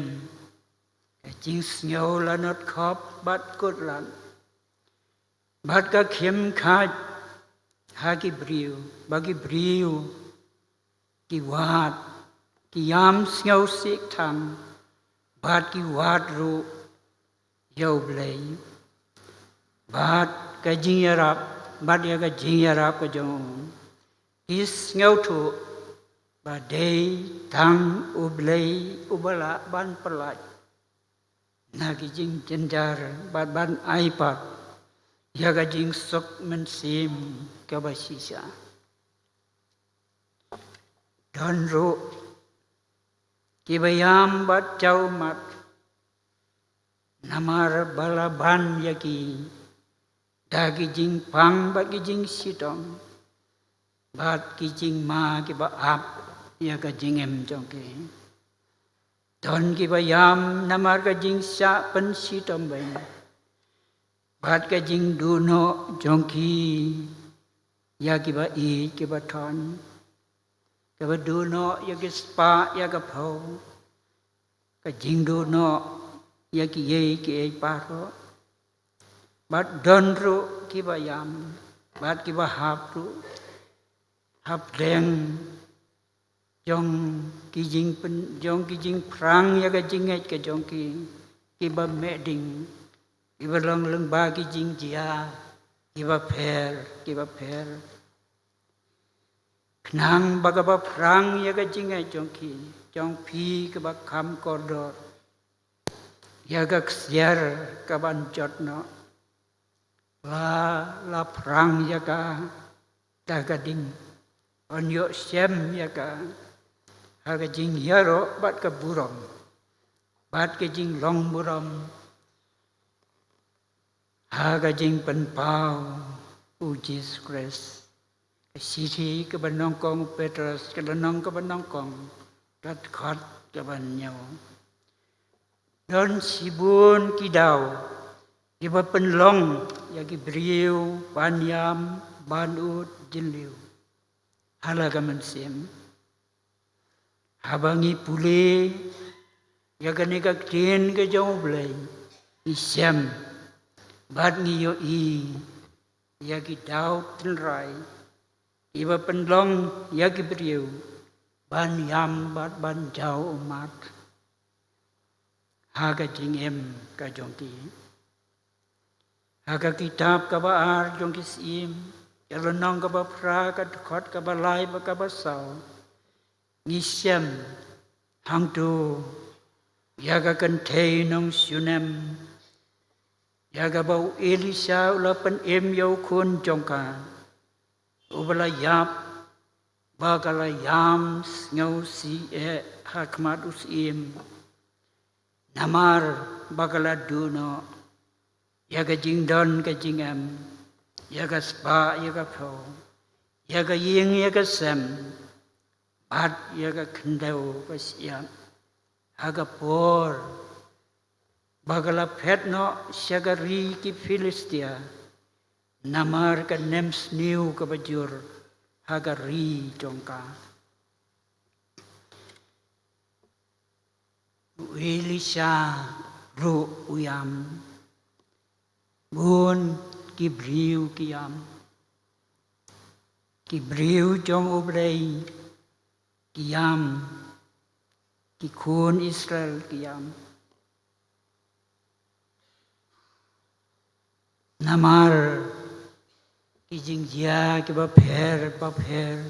ka jingsngew lanot khop bad kut lad, bad ka khim khait ha ki briew, ba ki briew ki wad, ki ïam sngewsih tang, bad ki wad ruh ïa U Blei. Bad ka jingïarap, bad ïa ka jingïarap ka jong u, ki sngewthuh ba dei tang U Blei uba lah ban pyllait na ki jingjynjar bad ban ai pat ïa ka jingsuk mynsiem kaba shisha. Don ruh kiba ïam bad jaw mad, namar ba la ban ïa ki da ki jingpang bad ki jingshitom, bad ki jingma kiba ap ïa ka jingim jong ki. Don kiba ïam namar ka jingshah pynshitom beiñ, bad ka jingduh noh jong ki ïa kiba ïeit kiba thon, kaba duh noh ïa ki spah ïa ka phew, ka jingduh noh ïa kiei kiei baroh. Bad don ruh kiba ïam, bad kiba hap ruh hapdeng jong ki jingpyn, jong ki jingpyrang ïa ka jingngeit ka jong ki, kiba meh ding, kiba long lyngba ki jingjia kiba pher kiba pher. Khnang ba kaba pyrang ïa ka jingngeit jong ki, jong phi kaba kham kordor, ïa ka ksiar kaban jot noh, la, la pyrang ïa ka da ka ding, yn ïoh shem ïa ka ha ka jingïaroh bad ka burom, bad ka jinglong burom ha ka jingpynpaw u Jisu Khrist. Ka shithi kaba nyngkong u Petros, ka lynnong kaba nyngkong, ka dkhot kaba hynñiew. Don shibun ki daw kiba pynlong ïa ki briew ban ïam ban ud jylliew ha la ka mynsiem. Haba ngi pule ïa kane ka ktien ka jong U Blei, ngi shem bad ngi ïohi ïa ki daw tynrai kiba pynlong ïa ki briew ban ïam bad ban jaw ummat ha ka jingim ka jong ki. Ha ka kitab kaba ar jong ki Syiem, ka lynnong kaba phra, ka dkhot kaba lai bad kaba saw, ngi shem hangto ïa ka kynthei nongshun em, ïa kaba u Elisha u la pynim ïa u khun jong ka, uba la ïap ba ka la ïam sngewsih eh ha khmat u Syiem, namar ba ka la duh noh ïa ka jingdon ka jingem, ïa ka spah ïa ka phew, ïa ka ïing ïa ka sem, bad ïa ka khyndew ka shyiap, ha ka por ba ka la phet noh sha ka ri ki Philistia, namar ka nemsniew kaba jur ha ka ri jong ka. U Elisha ruh u ïam. Bun ki briew ki ïam. Ki briew jong U Blei ki ïam. Ki khun Israel ki ïam. Namar ki jingjia kiba pher bapher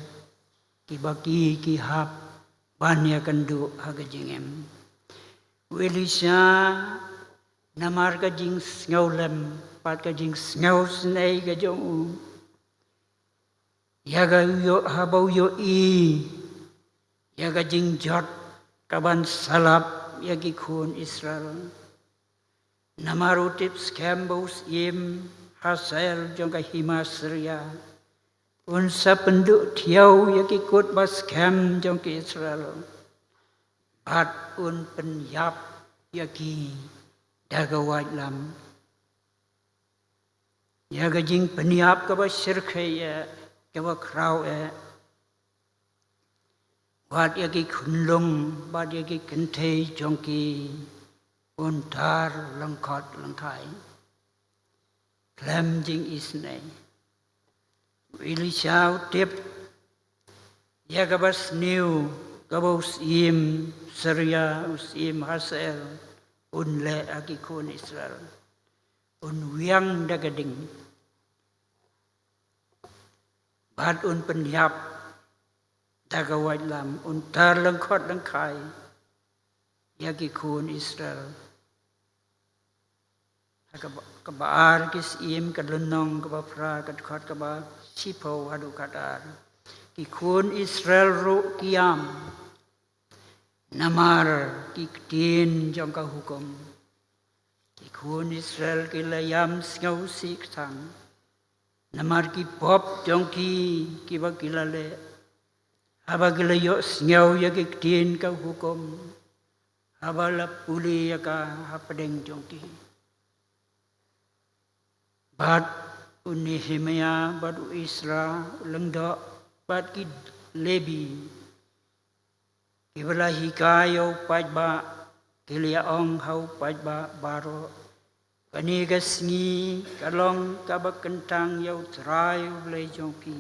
kiba ki ki hap ban ïakynduh ha ka jingim. U Elisha, namar ka jingsngewlem bad ka jingsngewsynei ka jong u, ïa ka u ïoh, haba u ïohi ïa ka jingjot kaban salap ïa ki khun Israel. Namar u tip skhem ba u Syiem Hazael jong ka hima Syria un sa pynduh thiaw ïa ki kut ba skhem jong ki Israel, bad un pynïap ïa ki da ka waitlam. Ïa ka jingpynïap kaba shyrkhei eh, kaba khraw eh, wat ïa ki khunlung bad ïa ki kynthei jong ki, un tar lyngkhot lyngkhai khlem jingisynei. U Elisha u tip ïa kaba sniew kaba u Syiem Syria, u Syiem Hazael, un leh ha ki khun Israel. Un wiang da ka ding bad un pynïap da ka waitlam, un tar lyngkhot lyngkhai ïa ki khun Israel. Ha kaba, kaba ar ki Syiem, ka lynnong kaba phra, ka dkhot kaba shiphew haduh khatar. Ki khun Israel ruh ki ïam namar ki ktien jong ka hukum. Ki khun Israel ki la ïam sngewsih kthang. namar ki pop jong ki kiba ki la leh, haba ki la ïohsngew ïa ki ktien ka hukum, haba la pule ïa ka hapdeng jong ki. Bad u Nehemiah, bad u Ezra u lyngdoh, bad ki Lebi kiba la hikai ïa u paidbah, ki la ong ha u paidbah baroh, kane ka sngi ka long kaba kyntang ïa U Trai U Blei jong phi.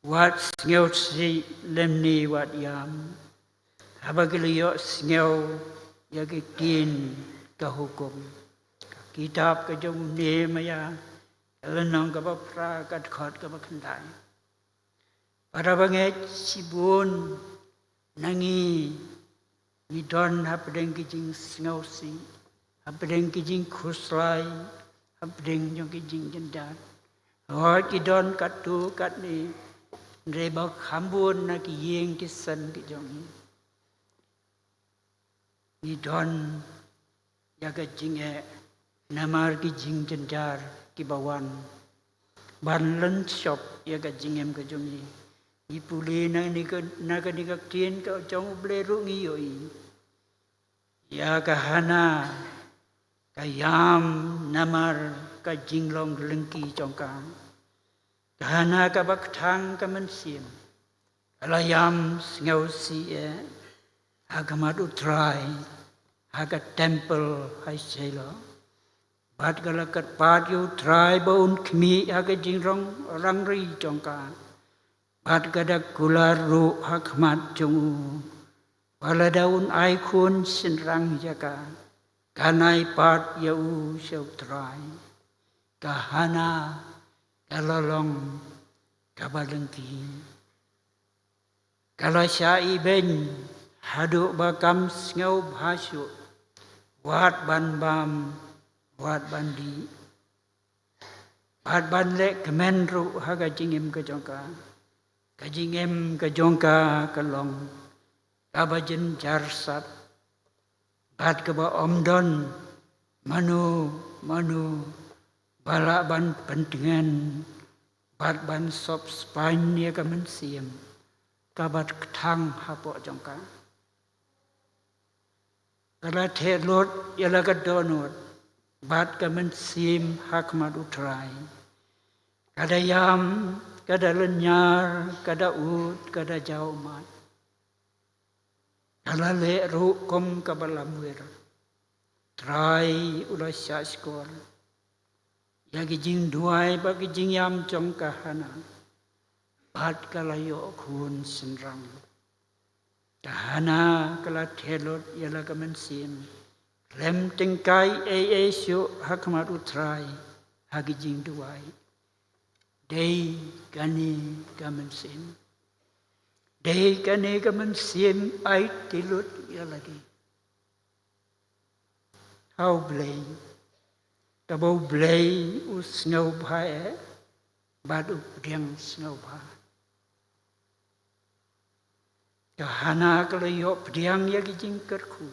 Wat sngewsih lymne wat ïam. Haba ki la ïohsngew ïa ki ktien ka hukum, ka kitab ka jong u Nehemiah, ka lynnong kaba phra, ka dkhot kaba khyndai. Para bangeit, shibun na ngi ngi don hapdeng ki jingsngewsih, hapdeng ki jingkhuslai, hapdeng jong ki jingjynjar. Hooid, ki don katto katne, hynrei ba kham bun na ki ïing ki sem ki jong ngi, ngi don ïa ka jingeh namar ki jingjynjar kiba wan ban lynshop ïa ka jingim ka jong ngi. Ngi pule na kane ka, na kane ka ktien ka jong U Blei ruh ngi ïohi ïa ka Hana, ka ïam namar ka jinglong lyngkhi jong ka. Ka Hana kaba kthang ka mynsiem, ka la ïam sngewsih eh ha khmat U Trai, ha ka temple ha Shiloh. Bad ka la kyrpad ïa U Trai ba un khmih ha ka jingrong rangri jong ka. Bad ka da kular ruh ha khmat jong u ba lada un ai khun shynrang ïa ka, kan ai pat ïa u sha U Trai. Ka Hana ka la long kaba lyngkhi. Ka la shah ibeiñ haduh ba kam sngewbha shuh wat ban bam, wat ban dih, wat ban leh kmen ruh ha ka jingim ka jong ka. Ka jingim ka jong ka ka long kaba jynjar sat, bad kaba ym don mano mano ba lah ban pyntngen bad ban sop spaiñ ïa ka mynsiem kaba kthang hapoh jong ka. Ka la theh lut ïa la ka dohnud bad ka mynsiem ha khmat U Trai. Ka da ïam, ka da lynñiar, ka da ud, ka da jaw ummat. Ka la leh ruh kum kaba lamwir. Trai u la shahshkor ïa ki jingduwai bad ki jingïam jong ka Hana, bad ka la ïoh khun shynrang. Ka Hana ka la theh lut ïa la ka mynsiem khlem tyngkai ei ei shuh ha khmat U Trai ha ki jingduwai. Dei kane ka mynsiem, dei kane ka mynsiem aiti lut ïa lade ha U Blei, kaba U Blei u sngewbha eh bad u pdiang sngewbha. Ka Hana ka la ïoh pdiang ïa ki jingkyrkhu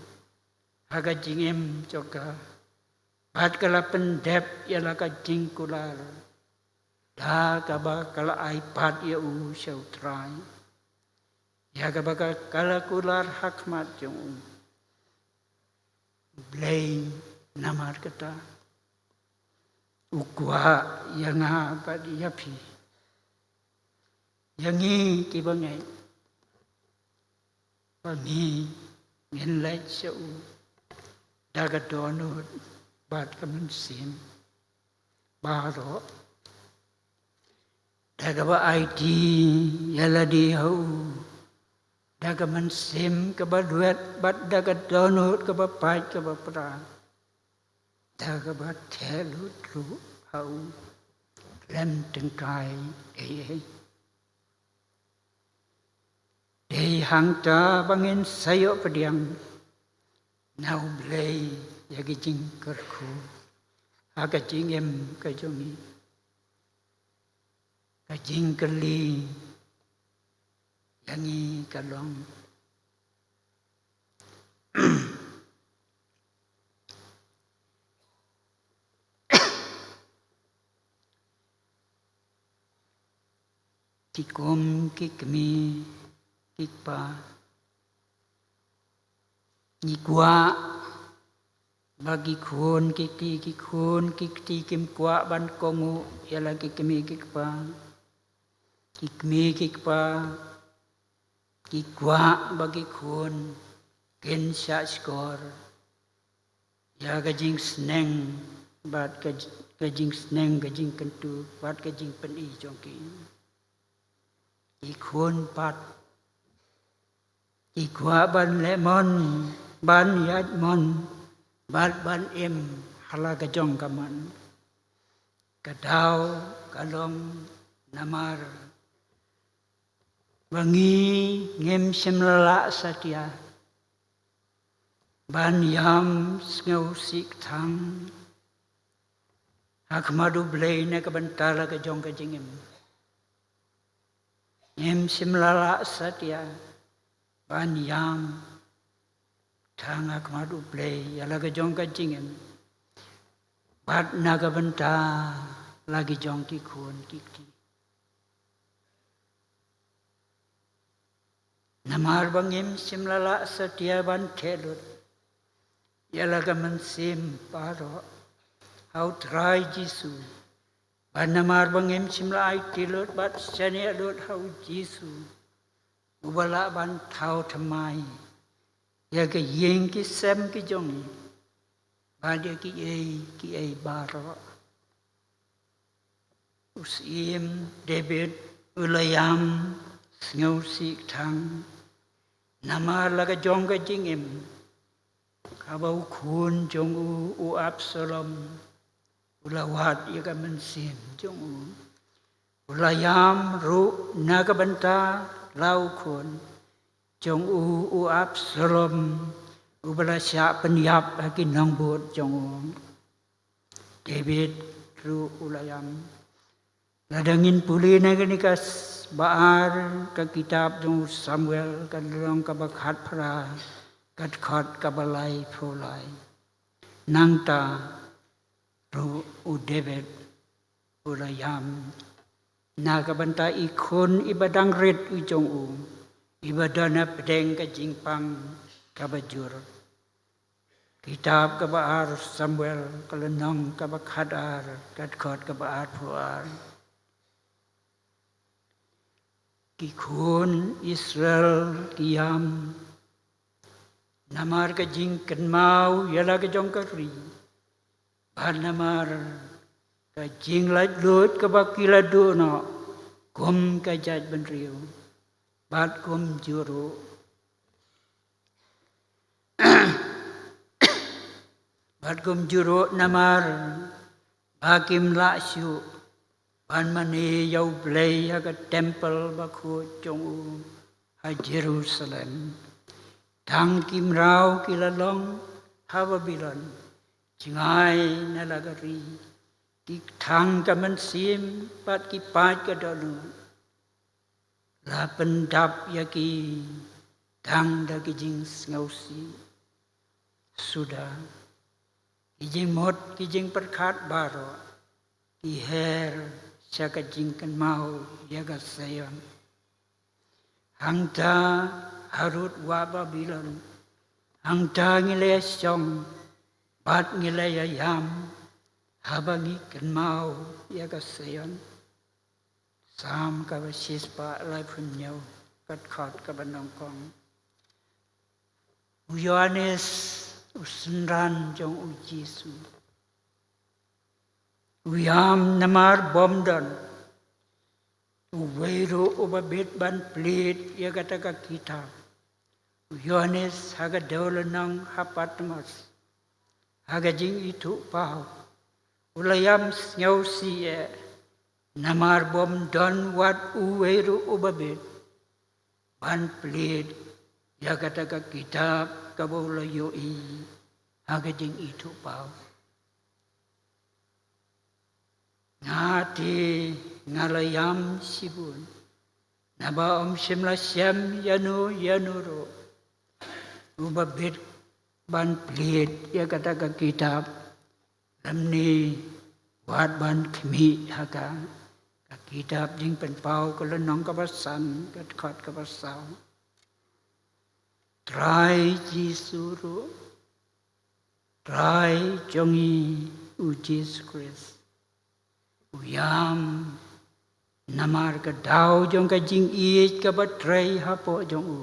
ha ka jingim jong ka, bad ka la pyndep ïa la ka jingkular da kaba ka la ai pat ïa u sha U Trai, ïa kaba ka, ka la kular ha khmat jong u. Blei namar kata u kwah ïa nga bad ïa phi, ïa ngi kiba ngeit, ba ngi ngin leit sha u da ka dohnud bad ka mynsiem baroh, da kaba aiti ïa lade ha u da ka mynsiem kaba duwet bad da ka dohnud kaba pait kaba pra, da kaba theh lut ruh ha u khlem tyngkai ei ei. Dei hangta ba ngin sa ïoh pdiang na U Blei ïa ki jingkyrkhu ha ka jingim ka jong ngi. Ka jingkylli ïa ngi ka long, Ki kum ki kmie ki kpa, ngi kwah ba ki khun ki kti, ki khun ki kti kim kwah ban kohnguh ïa la ki kmie ki kpa. Ki kmie ki kpa ki kwah ba ki khun kin shahshkor ïa ka jingsneng bad ka, ka jingsneng, ka jingkyntu bad ka jingpyni jong ki. Ki khun pat ki kwah ban leh mon, ban ïaid mon bad ban im ha la ka jong ka mon. Ka daw ka long namar ba ngi ngim shym la lah satia ban ïam sngewsih kthang ha khmat U Blei na ka bynta la ka jong ka jingim. Ngim shym la lah satia ban ïam kthang ha khmat U Blei ïa la ka jong ka jingim bad na ka bynta la ki jong ki khun ki kti. Namar ba ngim shym la lah satia ban theh lut ïa la ka mynsiem baroh ha U Trai Jisu, bad namar ba ngim shym la aiti lut bad shaniah lut ha U Jisu, uba lah ban thaw thymmai ïa ka ïing ki sem ki jong ngi bad ïa kiei kiei baroh. U Syiem David u la ïam sngewsih kthang namar la ka jong ka jingim kaba u khun jong u, u Absalom, u la wad ïa ka mynsiem jong u. U la ïam ruh na ka bynta la u khun jong u, u Absalom, uba la shah pynïap ha ki nongbud jong u. David ruh u la ïam. Lada ngin pule na kane ka s-, ba ar ka kitab jong u Samuel, ka lynnong kaba khatphra, ka dkhot kaba laiphew lai. Nangta ruh u David u la ïam na ka bynta i khun iba dang rit u jong u, iba don hapdeng ka jingpang kaba jur. Kitab kaba ar Samuel, ka lynnong kaba khatar, ka dkhot kaba arphew ar. Ki khun Israel ki ïam namar ka jingkynmaw ïa la ka jong ka ri, bad namar ka jinglaitluid kaba ki la duh noh kum ka jaitbynriew, bad kumjuh ruh, bad kumjuh ruh namar ba kim lah shuh ban mane ïa U Blei ha ka templ bakhuid jong u ha Jerusalem. Tang ki mraw ki la long ha Babilon, jngai na la ka ri, ki kthang ka mynsiem bad ki pait ka dohnud. La pyndap ïa ki tang da ki jingsngewsih suda, ki jingmut, ki jingpyrkhat baroh, ki her sha ka jingkynmaw ïa ka Zion. Hangta harud wah Babilon, hangta ngi la ïashong bad ngi la ïaïam, haba ngi kynmaw ïa ka Zion. Salm kaba shispah laiphew hynñiew, ka dkhot kaba nyngkong. U Ïohannes, u synran jong U Jisu, u ïam namar bym don uwei ruh uba bit ban plied ïa kata ka kitab. U Ïohannes ha ka dewlynnong ha Patmos, ha ka jingithuhpaw, u la ïam sngewsih eh, namar bym don wat uwei ruh uba bit ban plied ïa kata ka kitab kaba u la ïohi ha ka jingithuhpaw. Nga te nga la ïam shibun, naba ym shym la shem ïano ïano ruh uba bit ban plied ïa kata ka kitab, lymne wat ban khmih ha ka. Ka kitab Jingpynpaw ka lynnong kaba san, ka dkhot kaba saw. Trai Jisu ruh, Trai jong ngi u Jisu Khrist, u ïam namar ka daw jong ka jingïeit kaba trei hapoh jong u.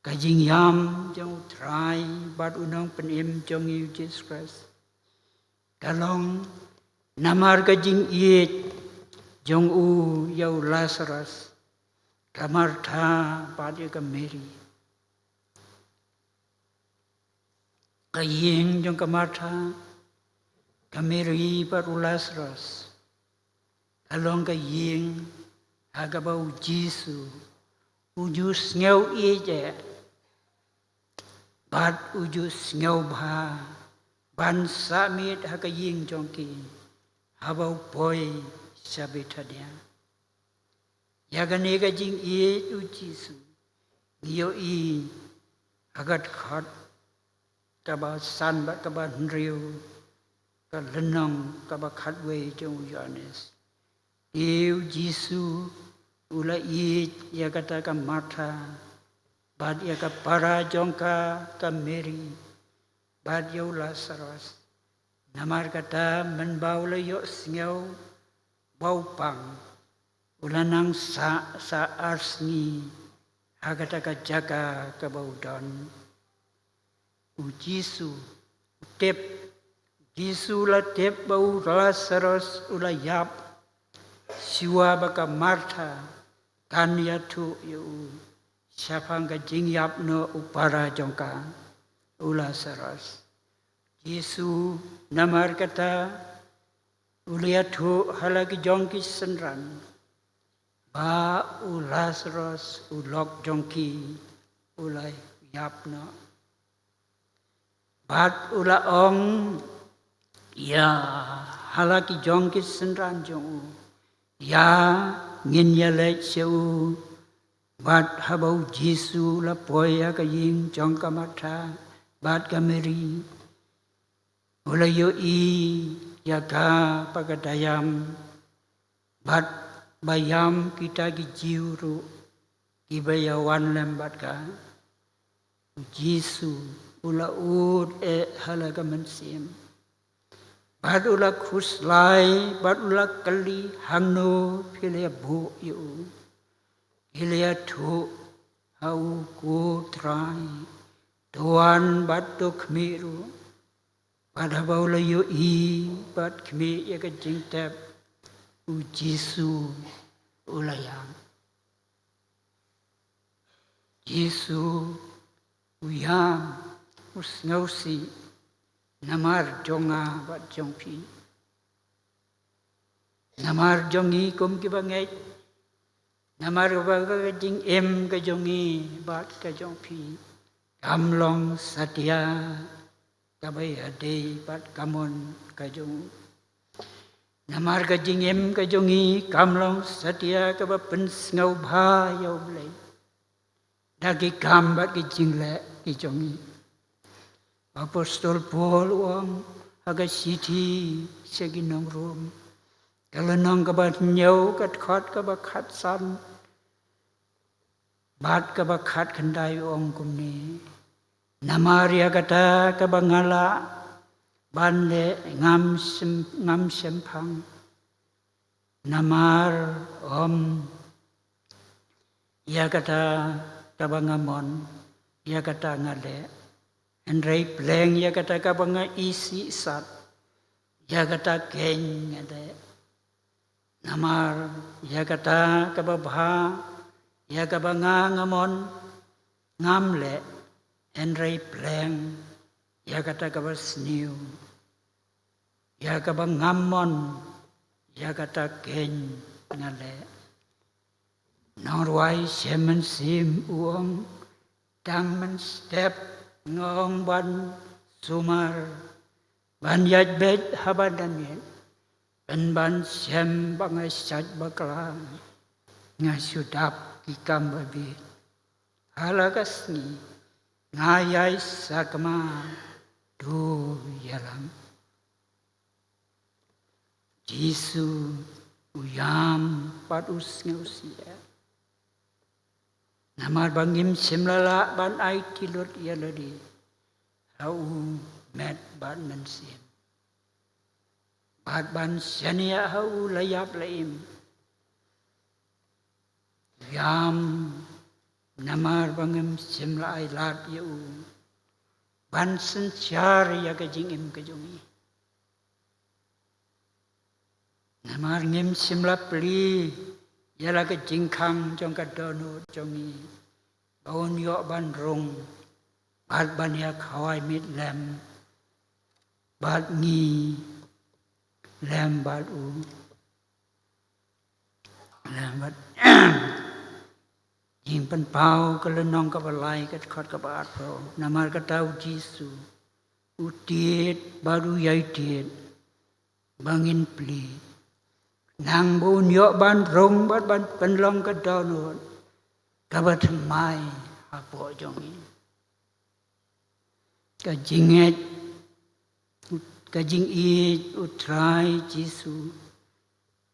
Ka jingïam jong u Trai bad u Nongpynim jong ngi u Jisu Khrist ka long namar ka jingïeit jong u ïa u Lasarus, ka Martha bad ïa ka Mary. Ka ïing jong ka Martha, ka Mary bad u Lasarus ka long ka ïing ha kaba u Jisu u ju sngew ïeit eh bad u ju sngewbha ban sah miet ha ka ïing jong ki haba u poi sha Bethania. Ïa kane ka jingïeit u Jisu ngi ïohi ha ka dkhot kaba san bad kaba hynriew ka lynnong kaba khatwei jong u Ïoannis. Te u Jisu u la ïeit ïa kata ka Martha bad ïa ka para jong ka, ka Mary, bad ïa u Lasarus. Namar kata mynba u la ïohsngew ba u pang, u la nang sah sa ar sngi ha kata ka jaka kaba u don. U Jisu u tip, Jisu u la tip ba u Lasarus u la ïap, shuwa ba ka Martha kan ïathuh ïa u shaphang ka jingïap noh u para jong ka u Lasarus. Jisu namar kata u la ïathuh ha la ki jong ki synran ba u Lasarus u lok jong ki u la ïap noh. Bad u la ong ïa ha la ki jong ki synran jong u, ïa ngin ïaleit sha u. Bad haba u Jisu u la poi ha ka ïing jong ka Martha bad ka Mary, u la ïohi ïa ka ba ka da ïam bad ba ïam kita ki Jiw ruh kiba ïawan lem bad ka. U Jisu u la ud eh ha la ka mynsiem bad u la khuslai bad u la kylli, hangno phi la ïabuh ïa u? Ki la ïathuh, ha u, ko Trai, to wan bad to khmih ruh. Bad haba u la ïohi bad khmih ïa ka jingtep, u Jisu u la ïam. Jisu u ïam, u sngewsih namar jong nga bad jong phi. Namar jong ngi kum kiba ngeit, namar kaba ka jingim ka jong ngi bad ka jong phi kam long satia kaba ïadei bad ka mon ka jong u. Namar ka jingim ka jong ngi kam long satia kaba pynsngewbha ïa U Blei da ki kam bad ki jingleh ki jong ngi. Apostol Paul u ong ha ka shithi sha ki nong Rom, ka lynnong kaba hynñiew, ka dkhot kaba khatsan bad kaba khatkhyndai, u ong kumne: Namar ïa kata kaba nga lah ban leh ngam shym, ngam shemphang. Namar ym ïa kata kaba nga mon, ïa kata nga leh, hynrei pleng ïa kata kaba nga isih sat, ïa kata keiñ nga leh. Namar ïa kata kaba bha, ïa kaba nga nga mon, ngam leh, hynrei pleng ïa kata kaba sniew, ïa kaba ngam mon, ïa kata keiñ nga leh. Nongrwai Shem Mynsiem u ong: Tang mynstep nga ong ban sumar, ban ïaid beit ha ba dang miet, pynban shem ba nga shait bakla, nga shu dap ki kam babieit. Ha la ka sngi nga ïai sakma, to ïalam. Jisu, u ïam bad u sngewsih. Namar ba ngim shym la lah ban aiti lut ïa lade ha u met bad mynsiem, bad ban shaniah ha u la ïap la im. Ïam, namar ba ngim shym la ai lad ïa u ban synshar ïa ka jingim ka jong ngi. Namar ngim shym la plie ïa la ka jingkhang jong ka dohnud jong ngi ba un ïoh ban rung bad ban ïa khawai mitlem bad ngi lem bad u. Lem bad Jingpynpaw, ka lynnong kaba lai, ka dkhot kaba arphew. Namar kata u Jisu u tied bad u ïai tied ba ngin plie, nang ba un ïoh ban rung bad ban pynlong ka dohnud kaba thymmai hapoh jong ngi. Ka jingngeit, ka jingïeit u Trai Jisu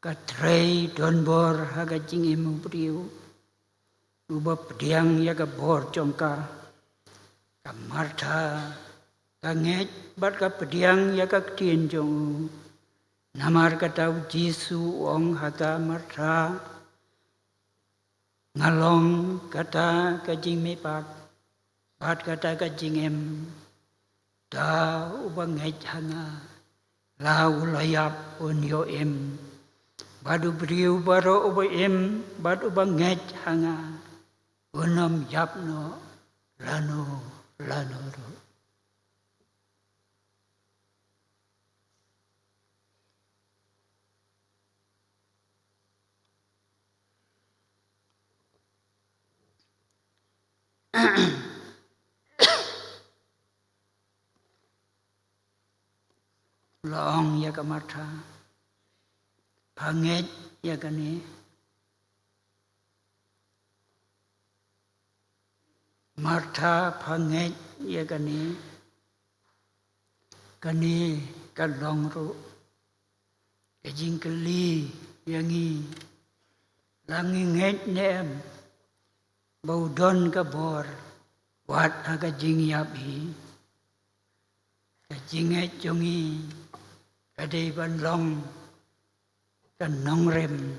ka trei donbor ha ka jingim u briew uba pdiang ïa ka bor jong ka. Ka Martha ka ngeit bad ka pdiang ïa ka ktien jong u. Namar kata u Jisu u ong ha ka, Martha, nga long kata ka jingmihpat bad kata ka jingim. Uta uba ngeit ha nga, la u la ïap un ïoh im, bad u briew baroh uba im bad uba ngeit ha nga un ym ïap noh lano lano ruh. La ong ïa ka Martha, pha ngeit ïa kane? Martha, pha ngeit ïa kane? Kane ka long ruh ka jingkylli ïa ngi, la ngi ngeit ne em ba u don ka bor wat ha ka jingïap hi. Ka jingngeit jong ngi ka dei ban long ka nongrim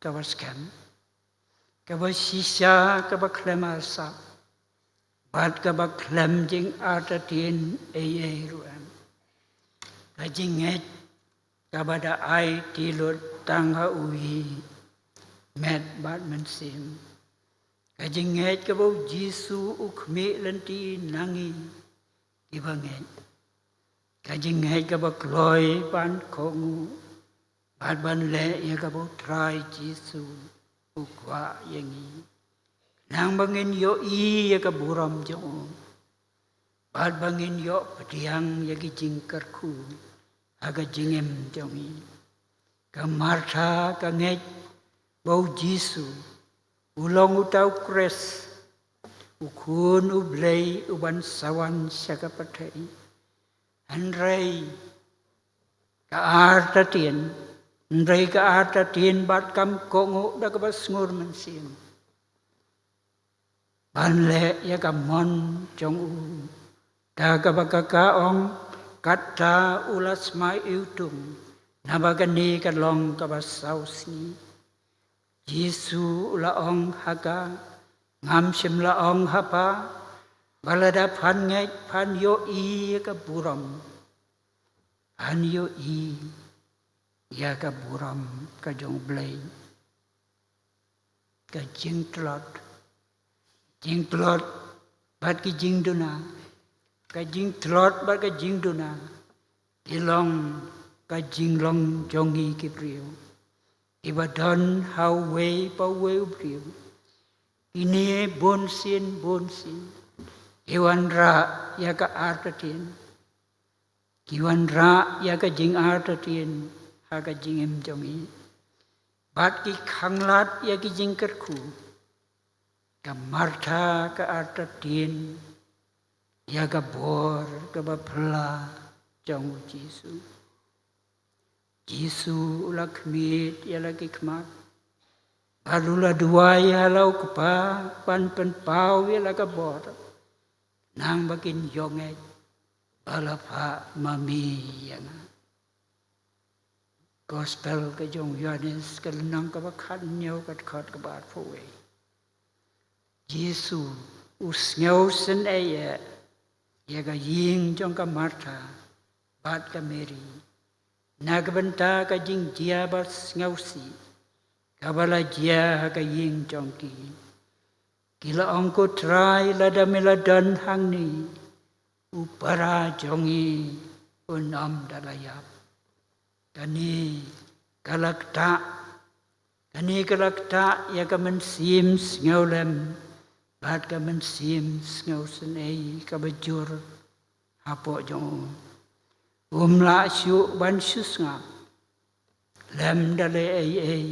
kaba skhem, kaba shisha, kaba khlem arsap bad kaba khlem jingartatien ei ei ruh em. Ka jingngeit kaba da aiti lut tang ha u hi met bad mynsiem. Ka jingngeit kaba u Jisu u khmih lynti na ngi kiba ngeit. Ka jingngeit kaba kloi ban kohnguh bad ban leh ïa kaba u Trai Jisu u kwah ïa ngi, nang ba ngin ïohi ïa ka burom jong u bad ba ngin ïoh pdiang ïa ki jingkyrkhu ha ka jingim jong ngi. Ka Martha ka ngeit ba u Jisu u long uta u Khrist, u Khun u Blei uban sa wan sha ka pyrthei. Hynrei ka artatien, hynrei ka artatien bad kam kohnguh da kaba sngur mynsiem ban leh ïa ka mon jong u. Da kaba ka ka ong, kata u la smai iwtung, naba kane ka long kaba saw sngi. Jisu u la ong ha ka, ngam shym la ong ha pha ba lada phan ngeit phan ïohi ïa ka burom? Phan ïohi ïa ka burom ka jong u Blei. Ka jingtlot, jingtlot bad ki jingduna, ka jingtlot bad ka jingduna ki long ka jinglong jong ngi ki briew kiba don ha uwei pa uwei u briew. Kine bunsien bunsien ki wanrah ïa ka artatien. Ki wanrah ïa ka jingartatien ha ka jingim jong ngi bad ki khanglad ïa ki jingkyrkhu. Ka Martha ka artatien ïa ka bor kaba phylla jong u Jisu. Jisu u la khmih ïa la ki khmat bad u la duwai ha la u Kpa ban pynpaw ïa la ka bor, nang ba kin ïoh ngeit ba la phah ma me ïa nga. Gospel ka jong u Ïoannis ka lynnong kaba khathynñiew, ka dkhot kaba arphew wei. Jisu u sngewsynei ïa ka ïing jong ka Martha bad ka Mary na ka bynta ka jingjia ba sngewsih kaba la jia ha ka ïing jong ki. Ki la ong, ko Trai, lada me la don hangne, u para jong ngi un ym da la ïap. Kane ka la ktah, kane ka la ktah ïa ka mynsiem sngewlem bad ka mynsiem sngewsynei kaba jur hapoh jong u. Um lah shuh ban shu sngap lem da leh ei ei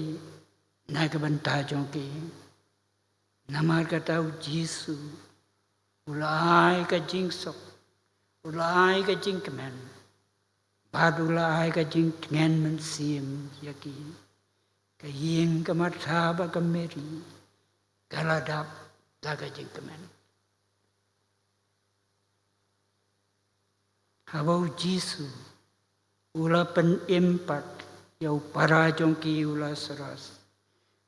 na ka bynta jong ki. Namar kata u Jisu u la ai ka jingsuk, u la ai ka jingkmen bad u la ai ka jingtngen mynsiem ïa ki. Ka ïing ka Martha bad ka Mary ka la dap da ka jingkmen. Haba u Jisu u la pynim pat ïa u para jong ki u Lasaros,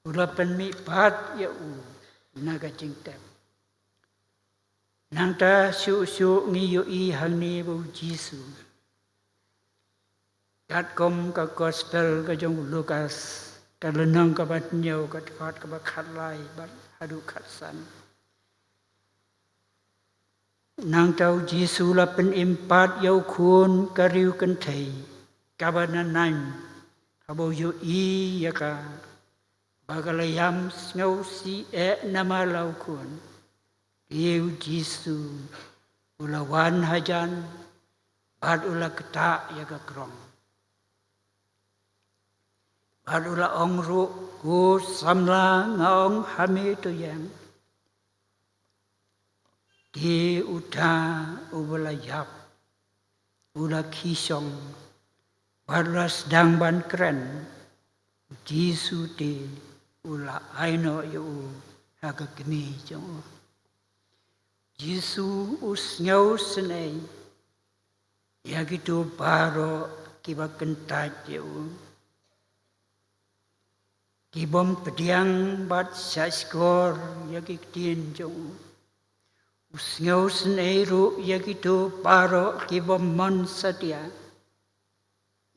u la pynmih pat ïa u na ka jingtep. Nangta shuh shuh ngi ïohi hangne ba u Jisu, katkum ka Gospel ka jong u Lukas, ka lynnong kaba hynñiew, ka dkhot kaba khatlai bad haduh khatsan. Nangta u Jisu u la pynim pat ïa u khun ka riewkynthei kaba na Nain, haba u ïohi ïa ka ba ka la ïam sngewsih eh namar la u khun. Te u Jisu u la wan hajan bad u la ktah ïa ka krong bad u la ong ruh, ko samla, nga ong ha me to ïeng. Te uta uba la ïap u la khie shong bad u la sdang ban kren. U Jisu te u la ai noh ïa u ha ka kmie jong u. Jisu u sngewsynei ïa kito baroh kiba kyntait ïa u, ki bym pdiang bad shahshkor ïa ki ktien jong u. U sngewsynei ruh ïa kito baroh ki bym mon satia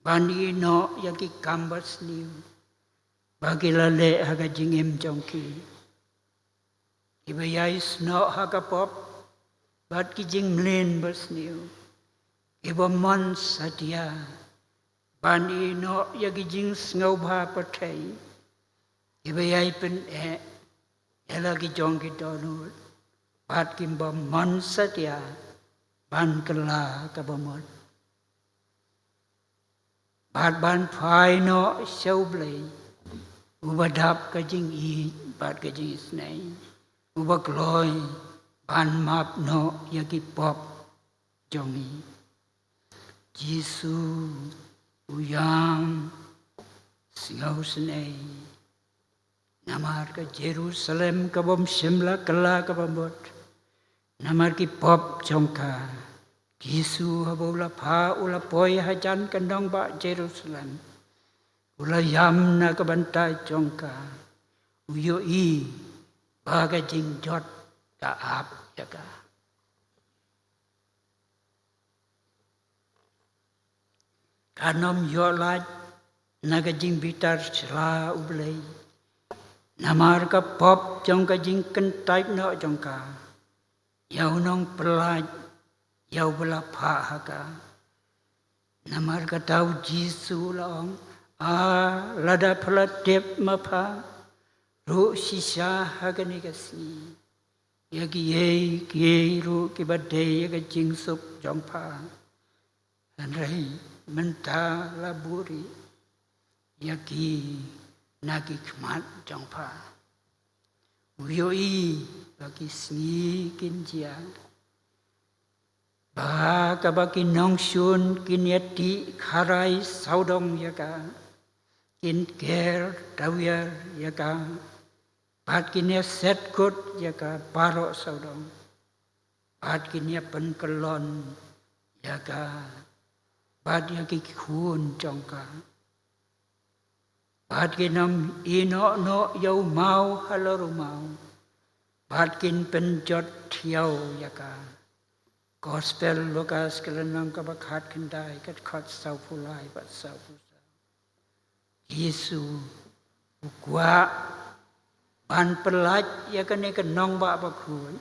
ban ïeh noh ïa ki kam basniew ba ki la leh ha ka jingim jong ki, kiba ïai snoh ha ka pop bad ki jingmlien basniew, ki bym mon satia ban ïeh noh ïa ki jingsngewbha pyrthei, kiba ïai pyneh ïa la ki jong ki dohnud bad ki bym mon satia ban kylla ka bamut bad ban phai noh sha U Blei, uba dap ka jingïeit bad ka jingisynei, uba kloi ban map noh ïa ki pop jong ngi. Jisu u ïam sngewsynei namar ka Jerusalem ka bym shym la kylla ka bamut namar ki pop jong ka. Jisu haba u la phah u la poi hajan ka nongbah Jerusalem, u la ïam na ka bynta jong ka. U ïohi ba ka jingjot ka ap ïa ka. Kan ym ïoh lait na ka jingbitar sla U Blei namar ka pop jong ka jingkyntait noh jong ka ïa u nongpyllait, ïa uba la phah ha ka. Namar kata u Jisu u la ong, a, lada pha la tip ma pha ruh shisha ha kane ka sngi ïa kiei kiei ruh kiba dei ïa ka jingsuk jong pha, hynrei mynta la buhrieh ïa ki na ki khmat jong pha. U ïohi ba ki sngi kin jia ba kaba ki nongshun kin ïa tih kharai sawdong ïa ka, kin ker tawiar ïa ka, bad kin ïa set kut ïa ka baroh sawdong, bad kin ïa pynkyllon ïa ka bad ïa ki khun jong ka, bad kin ym ïehnoh noh ïa u maw halor u maw, bad kin pynjot thiaw ïa ka. Gospel Lukas ka lynnong kaba khatkhyndai, ka dkhot sawphew lai bad sawphew saw. Jisu u kwah ban pyllait ïa kane ka nongbah bakhuid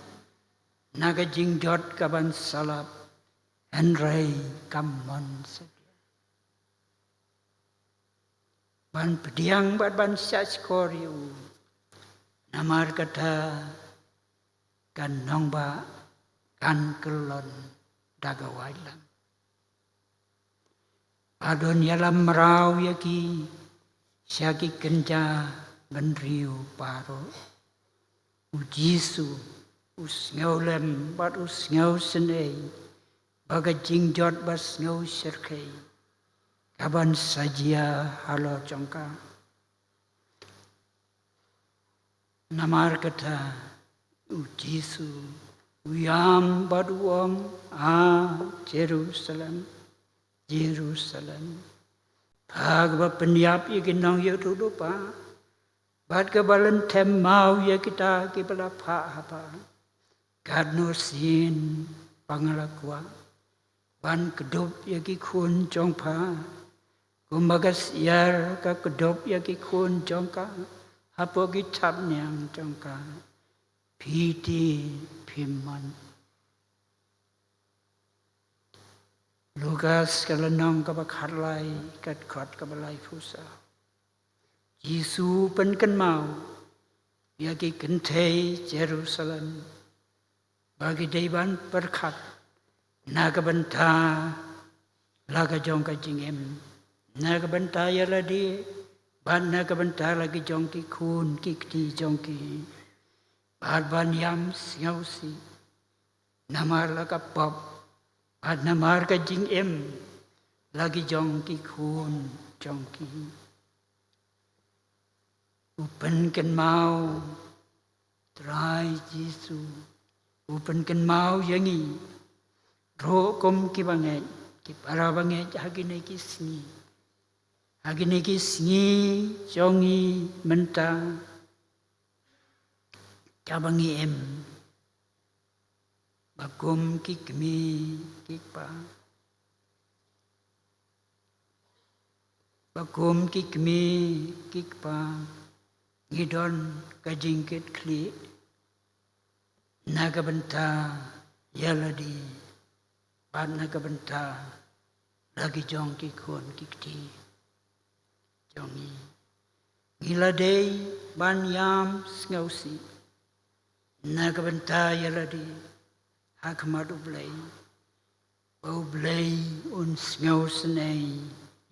na ka jingjot kaban salap, hynrei kam mon satia ban pdiang bad ban shahshkor ïa u. Namar kata ka nongbah kan kyllon da ka waitlam. Bad un ïalam mraw ïa ki sha ki kynja bynriew baroh. U Jisu u sngewlem bad u sngewsynei ba ka jingjot ba sngewshyrkhei kaban sa jia halor jong ka. Namar kata u Jisu u ïam bad u ong, "A Jerusalem, Jerusalem, pha kaba pynïap ïa ki nongïathuhlypa bad kaba lynthem maw ïa kita kiba la phah ha pha. Katno sien pha nga la kwah ban kdup ïa ki khun jong pha kumba ka syiar ka kdup ïa ki khun jong ka hapoh ki thapniang jong ka. Phi te phim mon." Lukas ka lynnong kaba khatlai, ka dkhot kaba laiphew saw. Jisu pynkynmaw ïa ki kynthei Jerusalem ba ki dei ban pyrkhat na ka bynta la ka jong ka jingim, na ka bynta ïa lade bad na ka bynta la ki jong ki khun ki kti jong ki, bad ban ïam sngewsih namar la ka pop bad namar ka jingim la ki jong ki khun jong ki. U pynkynmaw, Trai Jisu u pynkynmaw ïa ngi ruh kum ki bangeit, ki para bangeit ha kine ki sngi, ha kine ki sngi jong ngi mynta, kaba ngi im ba kum ki kmie ki kpa, ba kum ki kmie ki kpa ngi don ka jingkitkhlieh na ka bynta ïa lade bad na ka bynta la ki jong ki khun ki kti jong ngi. Ngi la dei ban ïam sngewsih na ka bynta ïa lade ha khmat U Blei, ba U Blei un sngewsynei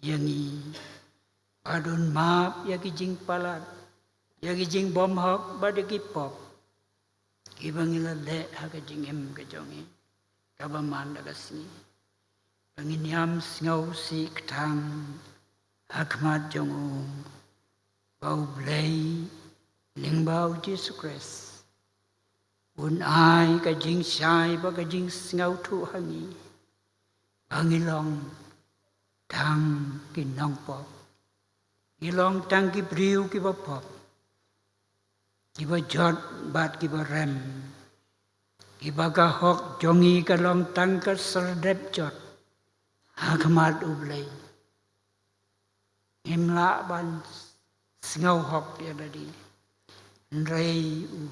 ïa ngi bad un map ïa ki jingpalat, ïa ki jingbymhok bad ïa ki pop kiba ngi la leh ha ka jingim ka jong ngi kaba man la ka sngi. Ba ngin ïam sngewsih kthang ha khmat jong u, ba U Blei lyngba U Jisu Khrist un ai ka jingshai bad ka jingsngewthuh ha ngi ba ngi long tang ki nongpop, ngi long tang ki briew kiba pop, kiba jot bad kiba rem, kiba ka hok jong ngi ka long tang ka serdep jot ha khmat U Blei. Ngim lah ban sngewhok ïa lade, hynrei u,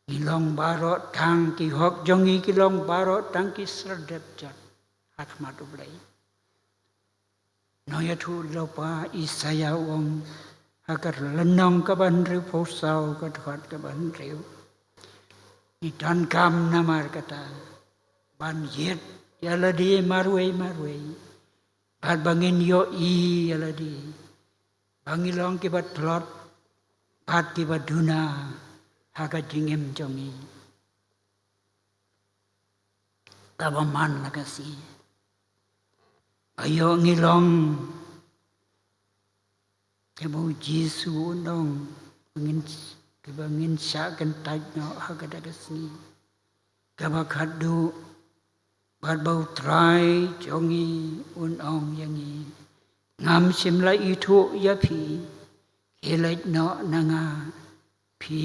ngi long baroh tang, ki hok jong ngi ki long baroh tang ki serdep jot ha khmat U Blei. Nongïathuhlypa Isaïah u ong ha ka lynnong kaba hynriewphew saw, ka dkhot kaba hynriew, ngi donkam namar kata ban ïit ïa lade marwei marwei bad ba ngin ïohi ïa lade ba ngi long kiba tlot bad kiba duna ha ka jingim jong ngi. kaba man la ka sngi. Aïu ngi long, kaba u Jisu u ong, ba ngin, kaba ngin shah kyntait noh ha kata ka sngi kaba khatduh, bad ba u Trai jong ngi un ong ïa ngi, ngam shym la ithuh ïa phi, khie leit noh na nga, phi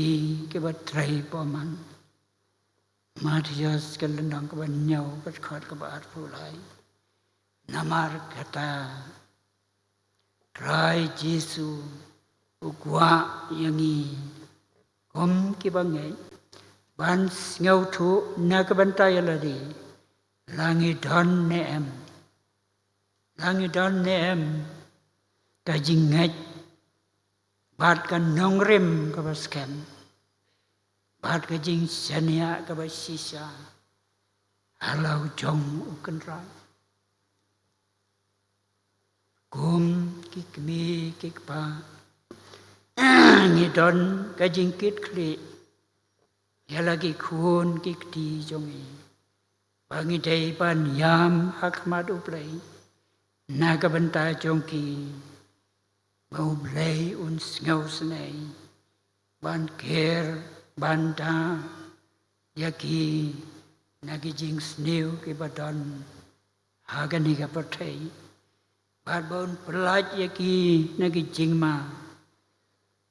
kiba trei bymman. Mathaios ka lynnong kaba hynñiew, ka dkhot kaba arphew lai. Namar kata, Trai Jisu u kwah ïa ngi kum kiba ngeit ban sngewthuh na ka bynta ïa lade, la ngi don ne em, la ngi don ne em ka jingngeit bad ka nongrim kaba skhem bad ka jingshaniah kaba shisha ha la u jong u Kynrad. Kum ki kmie ki kpa, ngi don ka jingkitkhlieh ïa la ki khun ki kti jong ngi, ba ngi dei ban ïam ha khmat u Blei na ka bynta jong ki, ba u Blei un sngewsynei ban ker, ban da ïa ki na ki jingsniew kiba don ha kane ka pyrthei, bad ba un pyllait ïa ki na ki jingma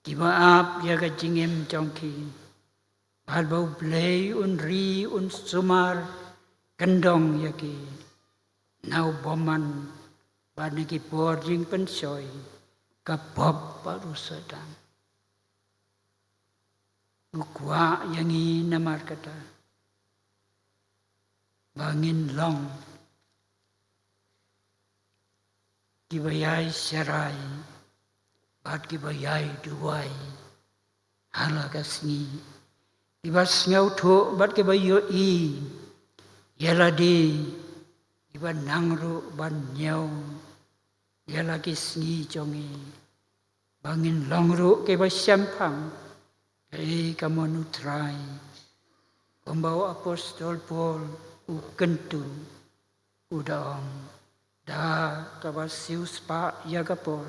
kiba ap ïa ka jingim jong ki, bad ba u Blei un ri, un sumar kyndong ïa ki na u bymman bad na ki por jingpynshoi ka pop bad u Soitan. U kwah ïa ngi namar kata, ba ngin long kiba ïai sharai bad kiba ïai duwai ha la ka sngi, kiba sngewthuh bad kiba ïohi ïa lade, kiba nang ruh ban ñiew ïa la ki sngi jong ngi, ba ngin long ruh kiba shemphang, kaei ka mon u Trai. Kumba u apostol Paul u kyntu, u da ong, da kaba siewspah ïa ka por,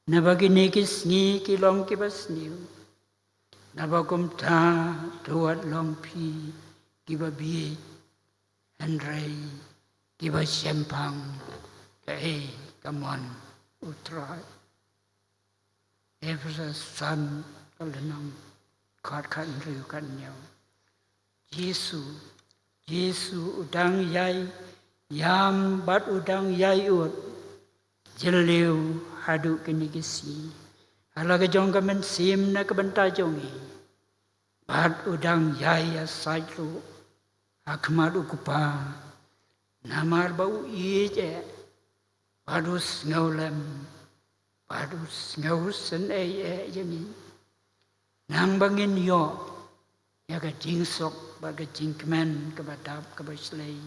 naba kine ki sngi ki long kiba sniew, naba kumta to wat long phi kiba bieit, hynrei kiba shemphang, kaei ka mon u Trai. Ephesos san, ka lynnong khat, khathynriew, khathynñiew. Jisu, Jisu u dang ïai ïam bad u dang ïai ud jylliew haduh kine ki sngi ha la ka jong ka mynsiem na ka bynta jong ngi, bad u dang ïai ïasaid ruh ha khmat u Kpa, namar ba u ïeit eh bad u sngewlem bad u sngewsynei eh ïa ngi, nangba ngin ïoh ïa ka jingsuk bad ka jingkmen kaba dap kaba shlei,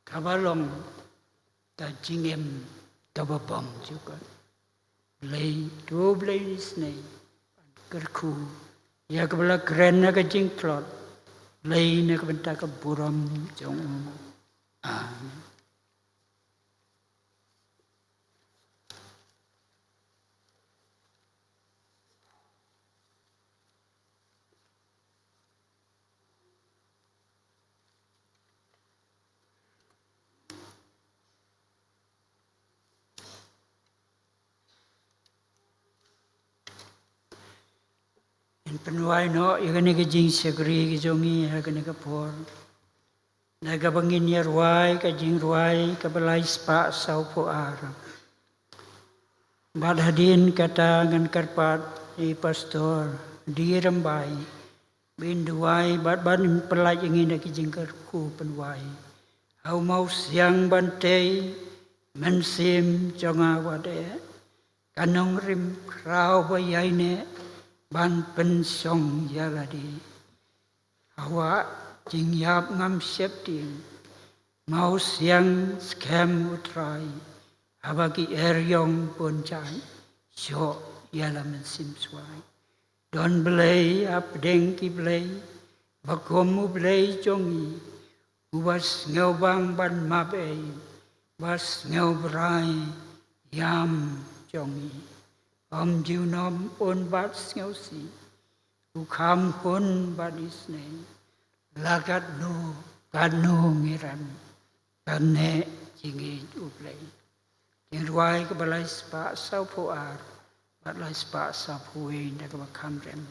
kaba long ka jingim kaba bymjukut. Blei, to Blei isynei, kyrkhu ïa kaba la kren na ka jingtlot, Blei, na ka bynta ka burom jong u. Amen. Ngin pynwai noh ïa kane ka jingshakri ka jong ngi ha kane ka por, da kaba ngin ïa rwai ka jingrwai kaba lai spah sawphew ar. Bad hadien kata ngan kyrpad ïa i Pastor D. Rymbai, ba in duwai bad ban pyllait ïa ngi na ki jingkyrkhu pynwai. Ha u mawsiang ban tei, Mynsiem jong nga wat eh, ka nongrim khraw ba ïaineh ban pynshong ïa lade. Hawa jingïap ngam sheptieng, mawsiang skhem u Trai, haba ki eriong bun jait shoh ïa la mynsiem swai. Don Blei hapdeng ki blei, ba kum u Blei jong ngi, Uba sngewbang ban map ei, ba sngewbrai ïam jong ngi. Ym ju nym un bat sngewsih, u kham hun bad isnei. La katno katno ngi rem, kane jingïeit U Blei. Jingrwai kaba lai spah sawphew ar bad lai spah sawphew wei da kaba kham rem.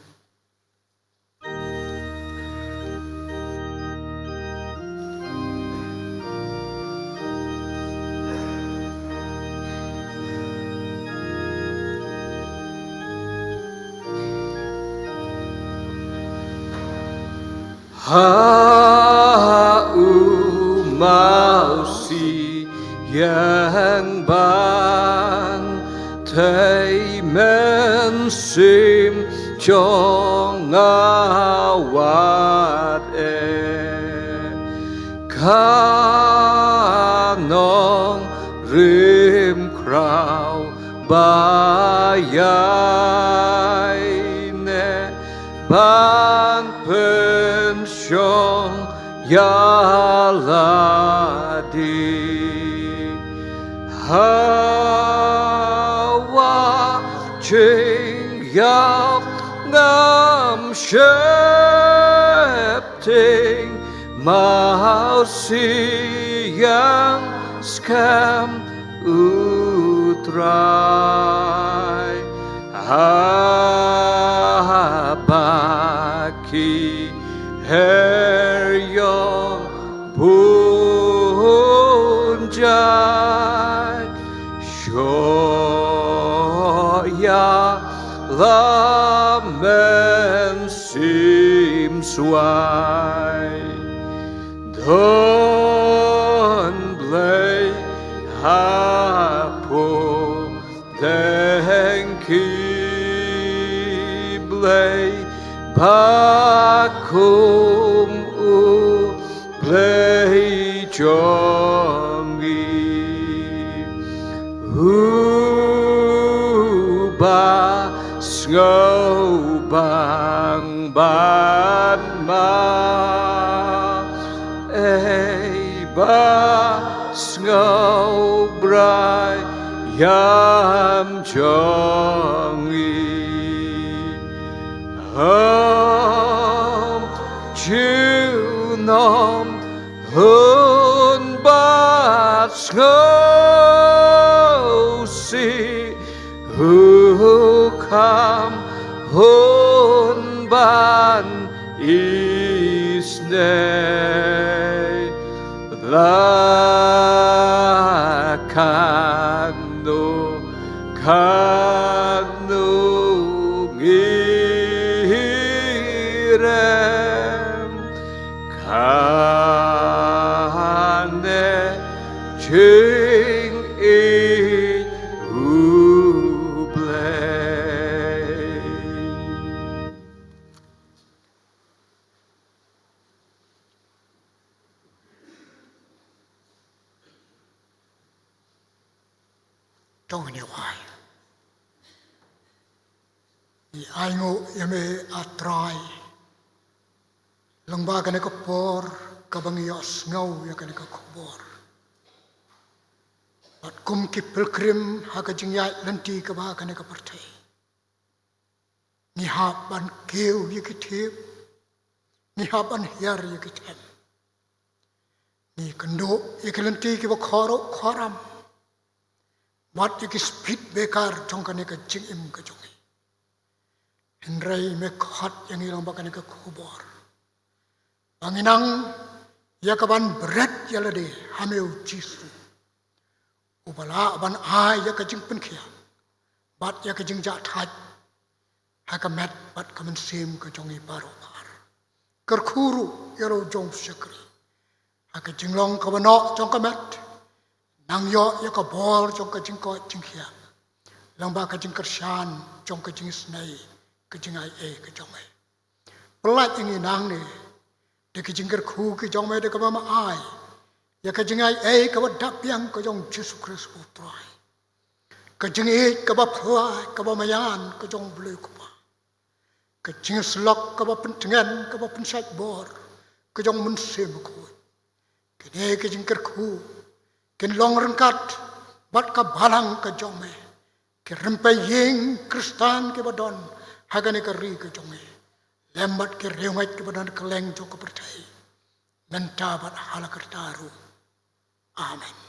Ha u Mawsi ïeng ban tei mynsiem jong nga wat eh. Ka nongrim khraw ba ïai neh ban pynshong ïa lade. Hawa jingïap ngam sheptieng, Mawsi ïeng skhem U Trai. Haba ki her ïong bun jait, shoh ïa la mynsiem swai. Don Blei ha pdeng ki blei, ba kum U Blei jong ngi. Uba sngewbang ban map ei, ba sngewbrai ïam jong ngi. Ym ju nym hun bat sngewsih, u kham hun ban isnei. La katno katno ngi rem, kane jingïeit U Blei. To ngin ïa wai. Ngi ainguh ïa me, A Trai, lyngba kane ka por kaba ngi ïohsngew ïa kane ka khubor. Bad kum ki pilgrim ha ka jingïaid lynti kaba ha kane ka pyrthei, ngi hap ban kiew ïa ki thiep, ngi hap ban hiar ïa ki them. Ngi kynduh ïa ki lynti kiba khorruh khorram bad ïa ki speed breaker jong kane ka jingim ka jong ngi. Hynrei me khot ïa ngi lyngba kane ka khubor ba ngin nang ïa ka ban bret ïa lade ha me U Jisu, uba lah ban ai ïa ka jingpynkhiah bad ïa ka jingjahthait ha ka met bad ka mynsiem ka jong ngi baroh bar. Kyrkhu ruh ïa la u jong u shakri ha ka jinglong kaba noh jong ka met, nang ïoh ïa ka bor jong ka jingkoit jingkhiah lyngba ka jingkyrshan jong ka jingisnei, ka jingaiei ka jong me. Pyllait ïa ngi nangne da ki jingkyrkhu ki jong me, da kaba me ai ïa ka jingaiei kaba dap biang ka jong U Jisu Khrist U Trai, ka jingïeit kaba phylla kaba maïan ka jong U Blei U Kpa, ka jingïasyllok kaba pyntngen kaba pynshait bor ka jong U Mynsiem Bakhuid. Kine ki jingkyrkhu kin long ryngkat bad ka balang ka jong me, ki rympei ïing Khristan kiba don ha kane ka ri ka jong me, lem bad ki riewngeit kiba don kylleng jong ka pyrthei, mynta bad ha la karta ruh. Amen.